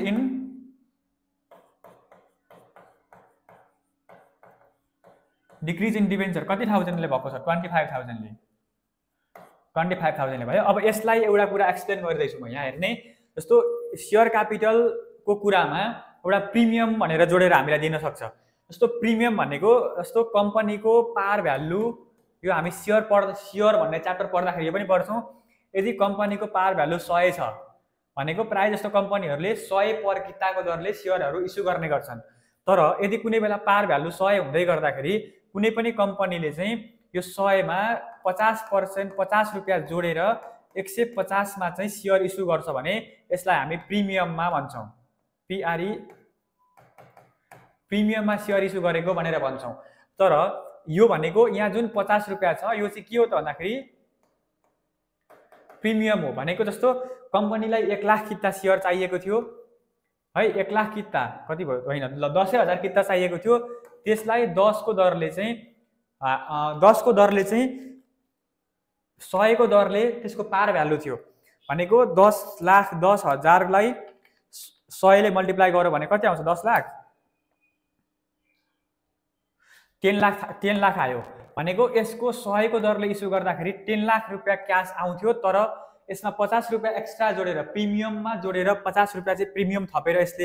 इन डिबेन्चर कति थाउजन्डले भएको छ? 25,000ले भयो। अब यसलाई एउटा कुरा एक्सप्लेन गरिदिन्छु म यहाँ हेर्ने। जस्तो सेयर क्यापिटलको कुरामा एउटा प्रिमियम भनेर जोडेर हामीलाई दिन सक्छ। जस्तो प्रिमियम भनेको जस्तो कम्पनीको पार भ्यालु, यो हामी सेयर भन्ने च्याप्टर पढ्दाखेरि यो पनि पढ्छौँ। यदि कम्पनीको पार भ्यालु 100 छ भनेको प्राय जस्तो कम्पनीहरूले 100 पर किताको दरले सेयरहरू इस्यु गर्ने गर्छन्। तर यदि कुनै बेला पार भ्यालु 100 हुँदै गर्दाखेरि कुनै पनि कम्पनीले चाहिँ यो 100मा 50% 50 रुपियाँ जोडेर 150मा चाहिँ सेयर इस्यु गर्छ भने यसलाई हामी प्रिमियममा भन्छौँ। PRE प्रिमियममा सेयर इस्यु गरेको भनेर भन्छौँ। तर यो भनेको यहाँ जुन 50 रुपियाँ छ यो चाहिँ के हो त भन्दाखेरि प्रिमियम हो। भनेको जस्तो कम्पनीलाई 1 लाख किता सेयर चाहिएको थियो है, 1 लाख किता कति भयो होइन 10,000 किता चाहिएको थियो, त्यसलाई 10 को दरले चाहिँ 100 को दरले त्यसको पार भ्यालु थियो। भनेको 10,10,000लाई 100ले मल्टिप्लाई गर्यो भने कति आउँछ? 10 लाख 10 लाख आयो। भनेको यसको 100 को दरले इस्यु गर्दाखेरि 10 लाख रुपियाँ क्यास आउँथ्यो। तर यसमा 50 रुपियाँ एक्स्ट्रा जोडेर प्रिमियममा जोडेर 50 रुपियाँ चाहिँ प्रिमियम थपेर यसले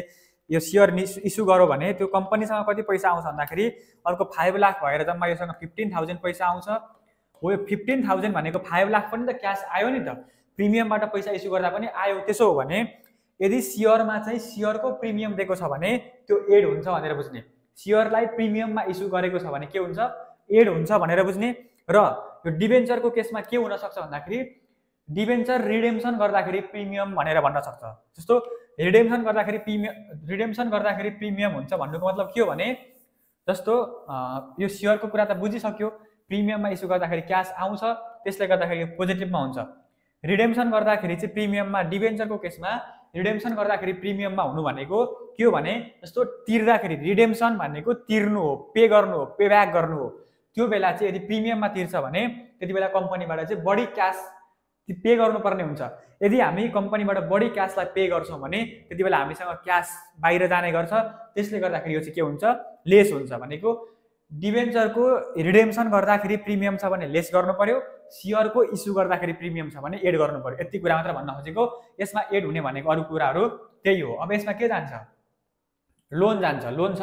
यो सेयर इस्यु गर्यो भने त्यो कम्पनीसँग कति पैसा आउँछ भन्दाखेरि अर्को 5 लाख भएर जम्मा योसँग 15,000 पैसा आउँछ। हो यो 15,000 भनेको 5 लाख पनि त क्यास आयो नि त, प्रिमियमबाट पैसा इस्यु गर्दा पनि आयो। त्यसो हो भने यदि सेयरमा चाहिँ सेयरको प्रिमियम दिएको छ भने त्यो एड हुन्छ भनेर बुझ्ने। सेयरलाई प्रिमियममा इस्यु गरेको छ भने के हुन्छ? एड हुन्छ भनेर बुझ्ने। र यो डिबेन्चरको केसमा के हुन सक्छ भन्दाखेरि डिबेन्चर रिडेम्सन गर्दाखेरि प्रिमियम भनेर भन्न सक्छ। जस्तो रिडेम्सन गर्दाखेरि प्रिमियम हुन्छ भन्नुको मतलब के हो भने जस्तो यो सेयरको कुरा त बुझिसक्यो, प्रिमियममा इस्यु गर्दाखेरि क्यास आउँछ, त्यसले गर्दाखेरि यो पोजिटिभमा हुन्छ। रिडेम्सन गर्दाखेरि चाहिँ प्रिमियममा, डिबेन्चरको केसमा रिडेम्सन गर्दाखेरि प्रिमियममा हुनु भनेको के हो भने जस्तो तिर्दाखेरि रिडेम्सन भनेको तिर्नु हो, पे गर्नु हो, पे ब्याक गर्नु हो। त्यो बेला चाहिँ यदि प्रिमियममा तिर्छ भने त्यति बेला कम्पनीबाट चाहिँ बढी क्यास पे गर्नुपर्ने हुन्छ। यदि हामी कम्पनीबाट बढी क्यासलाई पे गर्छौँ भने त्यति बेला हामीसँग क्यास बाहिर जाने गर्छ। त्यसले गर्दाखेरि यो चाहिँ के हुन्छ? लेस हुन्छ। भनेको डिबेन्चरको रिडेम्सन गर्दाखेरि प्रिमियम छ भने लेस गर्नु पर्यो, सेयरको इस्यु गर्दाखेरि प्रिमियम छ भने एड गर्नु पर्यो। यति कुरा मात्र भन्न खोजेको। यसमा एड हुने भनेको अरू कुराहरू त्यही हो। अब यसमा के जान्छ? लोन जान्छ। लोन छ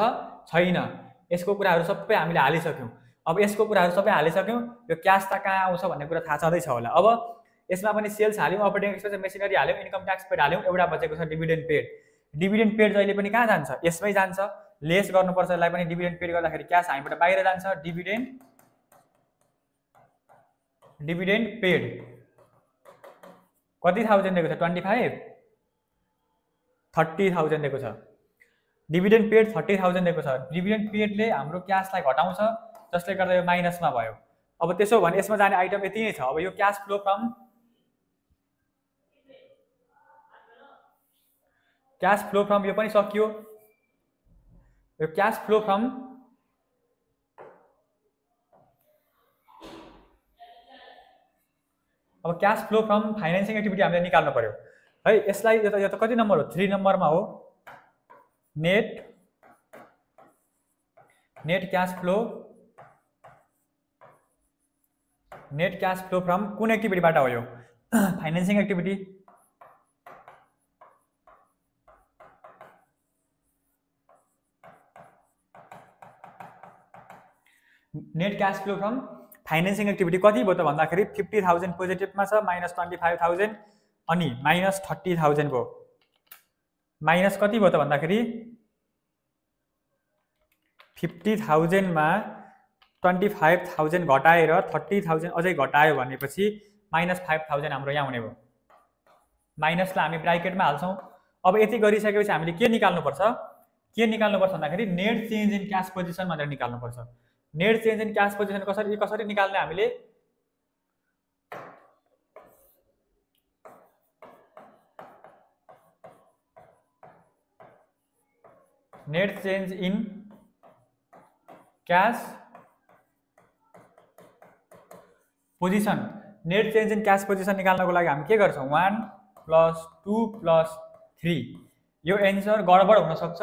छैन यसको कुराहरू सबै हामीले हालिसक्यौँ। अब यसको कुराहरू सबै हालिसक्यौँ। यो क्यास त कहाँ आउँछ भन्ने कुरा थाहा छँदैछ होला। अब यसमा पनि सेल्स हाल्यौँ, अपरेटिङ एक्सपेन्स मेसिनरी हाल्यौँ, इन्कम ट्याक्स पेड हाल्यौँ, एउटा बचेको छ डिभिडेन्ड पेड। डिभिडेन्ड पेड जहिले पनि कहाँ जान्छ? यसमै जान्छ। लेस गर्नुपर्छ यसलाई पनि। डिभिडेन्ड पेड गर्दाखेरि क्यास हामीबाट बाहिर जान्छ। डिभिडेन्ड पेड कति थाउजन्ड दिएको छ? 25 30,000 दिएको छ। डिभिडेन्ड पेड 30,000 दिएको छ। डिभिडेन्ड पेडले हाम्रो क्यासलाई घटाउँछ, जसले गर्दा यो माइनसमा भयो। अब त्यसो भने यसमा जाने आइटम यति नै छ। अब यो क्यास फ्लो फ्रम यो पनि सकियो। यो cash flow from financing activity हामीले निकाल्नु पर्यो है। यसलाई यो त कति नम्बर हो? 3 नम्बरमा हो। नेट क्यास फ्लो फ्रम कुन एक्टिभिटीबाट हो? यो financing activity. Net cash flow from financing activity कति भयो त भन्दाखेरि 50,000 पोजिटिभमा छ, माइनस 25,000 अनि माइनस 30,000 भयो। माइनस कति भयो त भन्दाखेरि 50,000 मा 25,000 घटाएर 30,000 अझै घटायो भनेपछि माइनस 5,000 हाम्रो यहाँ हुने भयो। माइनसलाई हामी ब्राकेटमा हाल्छौँ। अब यति गरिसकेपछि हामीले के निकाल्नुपर्छ भन्दाखेरि net change in cash position भनेर निकाल्नुपर्छ। Net change in cash position कसरी निकाल्ने हामीले net change in cash position. Net change in cash position निकाल्नको लागि हामी के गर्छौँ 1 + 2 + 3। यो एन्सर गडबड हुन सक्छ,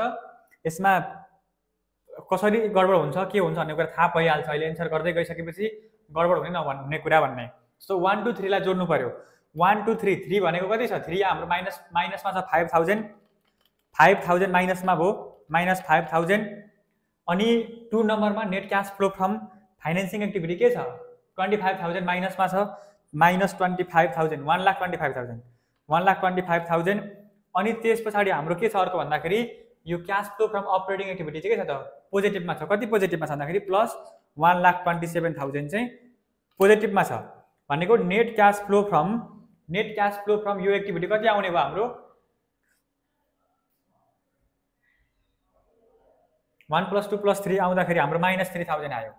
यसमा कसरी गडबड हुन्छ के हुन्छ भन्ने कुरा थाहा पाइहाल्छ। अहिले एन्सर गर्दै गइसकेपछि गडबड हुने नहुने कुरा भन्ने। सो 1 2 3 लाई जोड्नु पर्यो। 1 2 3 3 भनेको कति छ 3 हाम्रो माइनसमा छ 5,000 5,000 माइनसमा भयो माइनस 5,000 अनि 2 नम्बरमा net cash flow from financing activity के छ 25,000 माइनसमा छ माइनस 25,000 1,25,000 1,25,000 अनि त्यस पछाडि हाम्रो के छ अर्को भन्दाखेरि यो cash flow from operating activity चाहिँ के छ त पोजिटिभमा छ। कति पोजिटिभमा छ भन्दाखेरि प्लस 1,27,000 चाहिँ पोजिटिभमा छ भनेको नेट क्यास फ्लो फ्रम यो एक्टिभिटी कति आउने भयो हाम्रो 1 + 2 + 3 आउँदाखेरि हाम्रो माइनस 3,000 आयो।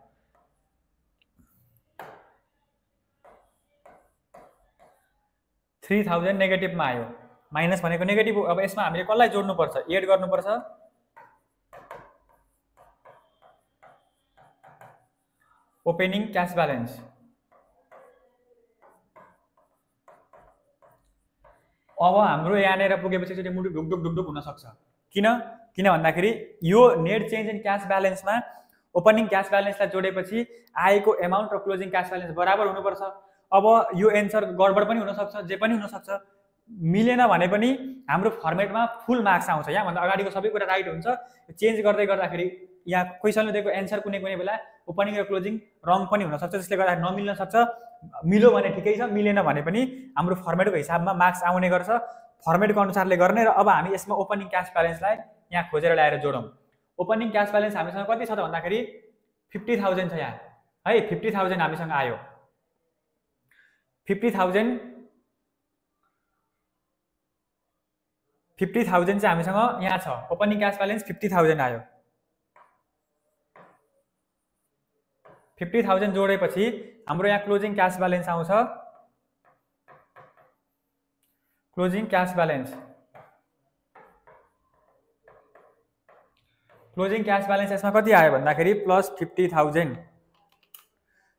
$3,000 नेगेटिभमा आयो। माइनस भनेको नेगेटिभ हो। अब यसमा हामीले कसलाई जोड्नुपर्छ एड गर्नुपर्छ ओपनिङ क्यास ब्यालेन्स। अब हाम्रो यहाँनिर पुगेपछि चाहिँ मुटु ढुकढुक हुन सक्छ। किन भन्दाखेरि यो नेट चेन्ज इन क्यास ब्यालेन्समा ओपनिङ क्यास ब्यालेन्सलाई जोडेपछि आएको एमाउन्ट र क्लोजिङ क्यास ब्यालेन्स बराबर हुनुपर्छ। अब यो एन्सर गडबड पनि हुन सक्छ, जे पनि हुन सक्छ। मिलेन भने पनि हाम्रो फर्मेटमा फुल मार्क्स आउँछ। यहाँभन्दा अगाडिको सबै कुरा राइट हुन्छ। चेन्ज गर्दाखेरि यहाँ क्वेसनले दिएको एन्सर कुनै बेला ओपनिङ र क्लोजिङ रङ पनि हुन सक्छ, जसले गर्दा नमिल्न सक्छ। मिल्यो भने ठिकै छ, मिलेन भने पनि हाम्रो फर्मेटको हिसाबमा मार्क्स आउने गर्छ। फर्मेटको अनुसारले गर्ने र अब हामी यसमा ओपनिङ क्यास ब्यालेन्सलाई यहाँ खोजेर ल्याएर जोडौँ। ओपनिङ क्यास ब्यालेन्स हामीसँग कति छ त भन्दाखेरि 50,000 छ यहाँ है। 50,000 हामीसँग आयो। 50,000 चाहिँ हामीसँग यहाँ छ। ओपनिङ क्यास ब्यालेन्स 50,000 आयो। 50,000 जोडेपछि हाम्रो यहाँ क्लोजिङ क्यास ब्यालेन्स आउँछ। क्लोजिङ क्यास ब्यालेन्स यसमा कति आयो भन्दाखेरि प्लस 50,000।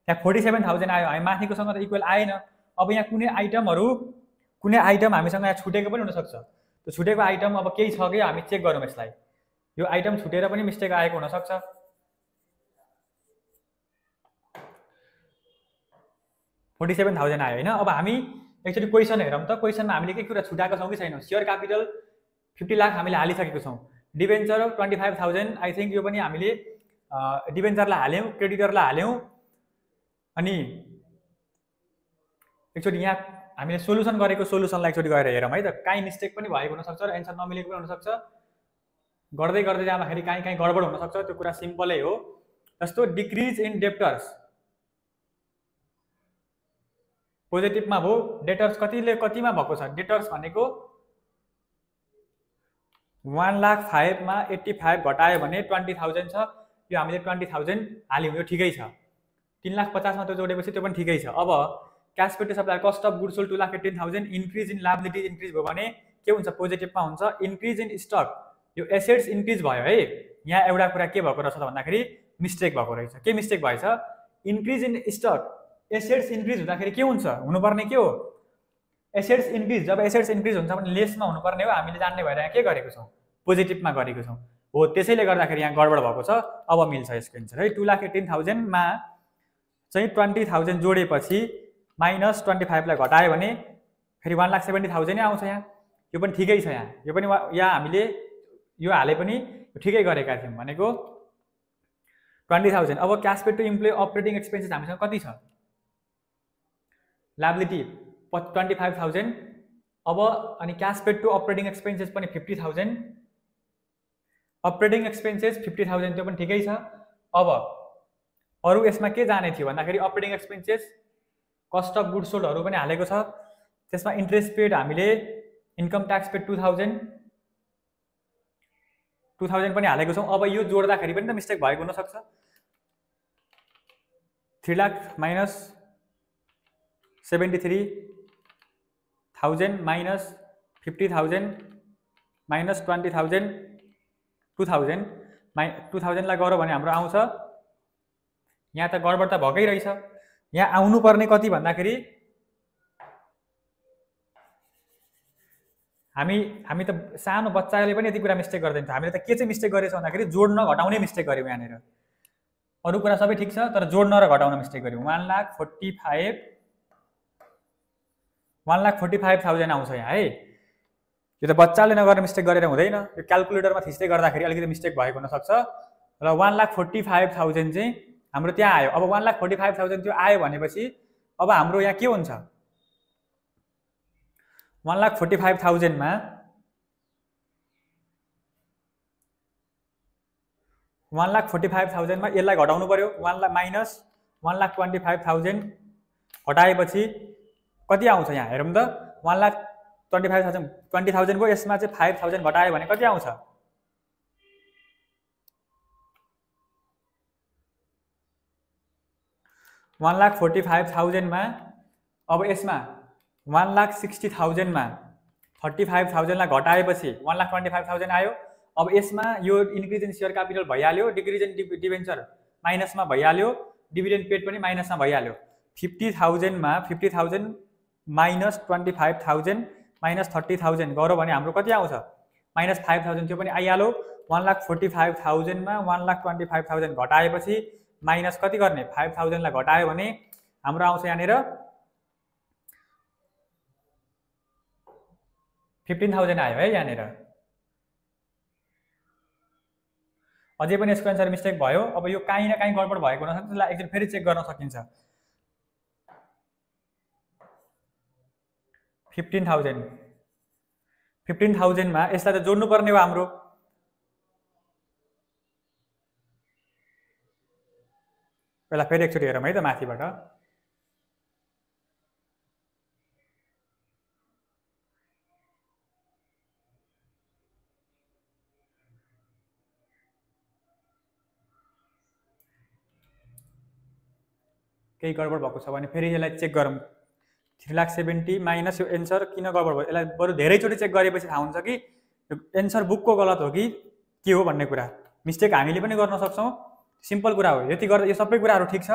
यहाँ 47,000 आयो। हामी माथिको सँग त इक्वल आएन। अब यहाँ कुनै आइटम हामीसँग यहाँ छुटेको पनि हुनसक्छ। त्यो छुटेको आइटम अब केही छ कि हामी चेक गरौँ यसलाई। यो आइटम छुटेर पनि मिस्टेक आएको हुनसक्छ। 47,000 आयो होइन। अब हामी एकचोटि क्वेसन हेरौँ त। क्वेसनमा हामीले के कुरा छुटाएको छौँ कि छैनौँ। सेयर क्यापिटल 50 लाख हामीले हालिसकेको छौँ। डिबेन्चर 25,000 आई थिङ्क यो पनि हामीले डिबेन्चरलाई हाल्यौँ, क्रेडिटरलाई हाल्यौँ। अनि एकचोटि यहाँ हामीले सोल्युसन गरेको सोल्युसनलाई एकचोटि गएर हेरौँ है त। काहीँ मिस्टेक पनि भएको हुनसक्छ र एन्सर नमिलेको पनि हुनसक्छ। गर्दै जाँदाखेरि काहीँ गडबड हुनसक्छ। त्यो कुरा सिम्पलै हो। जस्तो डिक्रिज इन डेप्टर्स पोजिटिभमा भयो। डेटर्स कतिमा भएको छ डेटर्स भनेको 1,05,000 मा 85 घटायो भने 20,000 छ। यो हामीले 20,000 हाल्यौँ, यो ठिकै छ। 3,50,000 मा त्यो जोडेपछि त्यो पनि ठिकै छ। अब cash paid supply cost of goods sold 2,18,000 increase in liability increase भयो भने के हुन्छ पोजिटिभमा हुन्छ। इन्क्रिज इन स्टक यो एसेट्स इन्क्रिज भयो है। यहाँ एउटा कुरा के भएको रहेछ भन्दाखेरि मिस्टेक भएको रहेछ। के मिस्टेक भएछ increase in stock assets increase हुँदाखेरि के हुन्छ हुनुपर्ने के हो एसेट्स इन्क्रिज। जब एसेट्स इन्क्रिज हुन्छ भने लेसमा हुनुपर्ने हो। हामीले जान्ने भएर यहाँ के गरेको छौँ पोजिटिभमा गरेको छौँ हो। त्यसैले गर्दाखेरि यहाँ गडबड भएको छ। अब मिल्छ यसको एन्सर है। 2,18,000 मा चाहिँ 20,000 जोडेपछि माइनस 25 लाई घटायो भने फेरि 1,70,000 नै आउँछ। यहाँ यो पनि ठिकै छ। यहाँ यो पनि यहाँ हामीले यो हाले पनि ठिकै गरेका थियौँ भनेको 20,000। अब cash paid to employee operating expenses हामीसँग कति छ? लायबिलिटी 25,000। अब अनि cash paid to operating expenses पनि 50,000। अपरेटिङ एक्सपेन्सेस 50,000 त्यो पनि ठिकै छ। अब अरु यसमा के जाने थियो भन्दाखेरि operating expenses cost of goods सोल्डहरु पनि हालेको छ। त्यसमा इन्ट्रेस्ट पेड हामीले इन्कम ट्याक्स पेड 2000 पनि हालेको छौं। अब यो जोड्दाखेरि पनि त मिस्टेक भएको हुन सक्छ। 3 लाख माइनस 73,000 माइनस 50,000 माइनस 20,000 2000 लाई गरौ भने हाम्रो आउँछ, यहाँ त गडबड त भकै रहेछ। यहाँ आउनु पर्ने कति भन्दाखेरि हामी त सानो बच्चाले पनि यति कुरा मिस्टेक गर्दैन। हामीले त के चाहिँ मिस्टेक गरेछौं भन्दाखेरि जोड्न घटाउने मिस्टेक गर्यौं। यहाँनेर अरु कुरा सबै ठीक छ, तर जोड्न र घटाउन मिस्टेक गर्यौं। 1,45,000 आउँछ यहाँ है। यो त बच्चाले नगर्ने मिस्टेक गरेर हुँदैन। यो क्याल्कुलेटरमा थिच्दै गर्दाखेरि अलिकति मिस्टेक भएको हुन सक्छ। र 1,45,000 चाहिँ हाम्रो त्यहाँ आयो। अब 1,45,000 त्यो आयो भनेपछि अब हाम्रो यहाँ के हुन्छ? 1,45,000 मा 1,45,000 मा यसलाई घटाउनु पर्यो। 1 लाख माइनस 1,25,000 घटाएपछि कति आउँछ यहाँ हेरौँ त। 1,25,000 20,000 को यसमा चाहिँ 5,000 घटायो भने कति आउँछ? 1,45,000 मा अब यसमा 1,60,000 मा 35,000 लाई घटाएपछि 1,25,000 आयो। अब यसमा यो इन्क्रिज इन शेयर क्यापिटल भइहाल्यो, डिक्रिज इन डिबेन्चर माइनसमा भइहाल्यो, डिभिडेन्ड पेड पनि माइनसमा भइहाल्यो। 50,000 मा 50,000 माइनस 25,000 माइनस 30,000 गरौ भने हाम्रो कति आउँछ? माइनस 5,000 त्यो पनि आइहाल्यो। 1,45,000 मा 1,25,000 घटाएपछि माइनस कति गर्ने? 5,000 लाई घटायो भने हाम्रो आउँछ यहाँनेर 15,000 आयो है यहाँनेर। अझै पनि यसको एन्सर मिस्टेक भयो। अब यो काहीँ न काहीँ गडबड भएको हुन सक्छ, त्यसलाई एकचोटि फेरि चेक गर्न सकिन्छ। 15,000 मा यसलाई त जोड्नु पर्ने हो हाम्रो। पहिला फेरि एकचोटि हेरौँ है त माथिबाट। केही गडबड भएको छ भने फेरि यसलाई चेक गरौँ। 3,70,000 माइनस यो एन्सर किन गडबड भयो? यसलाई बरु धेरैचोटि चेक गरेपछि थाहा हुन्छ कि यो एन्सर बुकको गलत हो कि के हो भन्ने कुरा। मिस्टेक हामीले पनि गर्न सक्छौँ, सिम्पल कुरा हो। यति गर्दा यो सबै कुराहरू ठिक छ।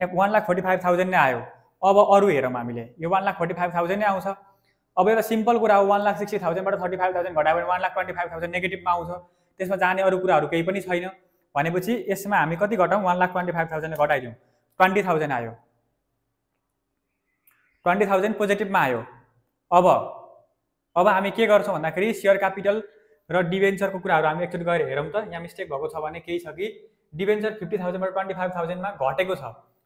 यहाँ 1,45,000 नै आयो। अब अरू हेरौँ हामीले, यो 1,45,000 नै आउँछ। अब एउटा सिम्पल कुरा हो, 1,60,000 बाट 35,000 घटायो भने 1,25,000 नेगेटिभमा आउँछ। त्यसमा जाने अरू कुराहरू केही पनि छैन भनेपछि यसमा हामी कति घटाउँ? 1,25,000 घटाइदिउँ, 20,000 आयो। 20,000 पोजिटिभमा आयो। अब हामी के गर्छौँ भन्दाखेरि शेयर क्यापिटल र डिबेन्चरको कुराहरू हामी एकचोटि गएर हेरौँ त। यहाँ मिस्टेक भएको छ भने केही छ कि डिबेन्चर 50,000 बाट 25,000 मा घटेको छ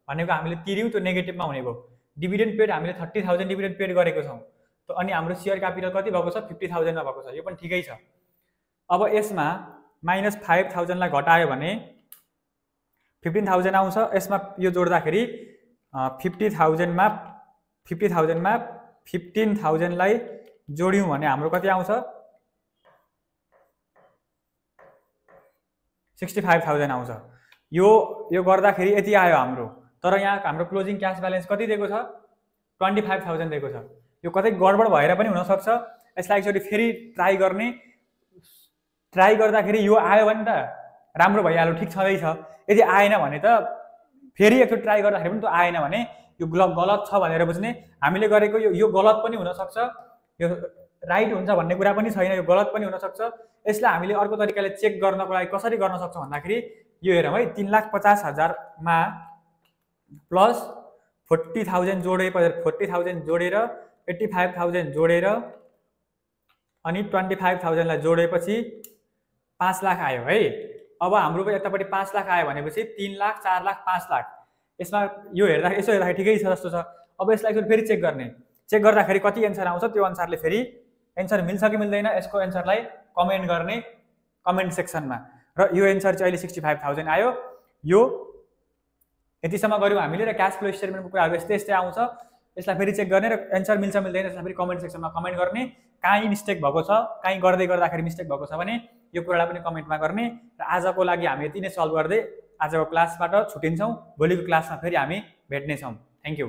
भनेको हामीले तिर्यौँ, त्यो नेगेटिभमा हुने भयो। डिभिडेन्ड पेड हामीले 30,000 डिभिडेन्ड पेड गरेको छौँ, त अनि हाम्रो शेयर क्यापिटल कति भएको छ? 50,000 मा भएको छ। यो पनि ठिकै छ। अब यसमा माइनस 5,000 लाई घटायो भने 15,000 आउँछ। यसमा यो जोड्दाखेरि 50,000 मा 15,000 लाई जोड्यौँ भने हाम्रो कति आउँछ? 65,000 आउँछ। यो गर्दाखेरि यति आयो हाम्रो। तर यहाँ हाम्रो क्लोजिङ क्याश ब्यालेन्स कति दिएको छ? 25,000 दिएको छ। यो कतै गडबड भएर पनि हुन सक्छ। यसलाई एकचोटि फेरि ट्राई गर्ने। ट्राई गर्दाखेरि यो आयो भने त राम्रो भइहाल्यो, ठिक छँदैछ। यदि आएन भने त फेरि एकचोटि ट्राई गर्दाखेरि पनि त्यो आएन भने यो गलत छ भनेर बुझ्ने। हामीले गरेको यो गलत पनि हुन सक्छ, यो राइट हुन्छ भन्ने कुरा पनि छैन, यो गलत पनि हुन सक्छ। यसलाई हामीले अर्को तरिकाले चेक गर्नको लागि कसरी गर्न सक्छौँ भन्दाखेरि यो हेरौँ है। 3,50,000 मा प्लस 40,000 जोडेर 85,000 जोडेर अनि 25,000 लाई जोडेपछि 5 लाख आयो है। अब हाम्रो यतापट्टि 5 लाख आयो भनेपछि 3 लाख 4 लाख 5 लाख यसमा यो हेर्दा यसो हेर्दाखेरि ठिकै छ जस्तो छ। अब यसलाई एकचोटि फेरि चेक गर्ने, चेक गर्दाखेरि कति एन्सर आउँछ त्यो अनुसारले फेरि एन्सर मिल्छ कि मिल्दैन यसको एन्सरलाई कमेन्ट गर्ने कमेन्ट सेक्सनमा। र यो एन्सर चाहिँ अहिले 65,000 आयो। यो यतिसम्म गऱ्यौँ हामीले र क्यास फ्लो स्टेटमेन्टको कुराहरू यस्तै यस्तै आउँछ। यसलाई फेरि चेक गर्ने र एन्सर मिल्छ मिल्दैन यसलाई फेरि कमेन्ट सेक्सनमा कमेन्ट गर्ने। कहीँ मिस्टेक भएको छ, कहीँ गर्दै गर्दाखेरि मिस्टेक भएको छ भने यो कुरालाई पनि कमेन्टमा गर्ने। र आजको लागि हामी यति नै सल्भ गर्दै आजको क्लासबाट छुट्टिन्छौँ। भोलिको क्लासमा फेरि हामी भेट्नेछौँ। Thank you.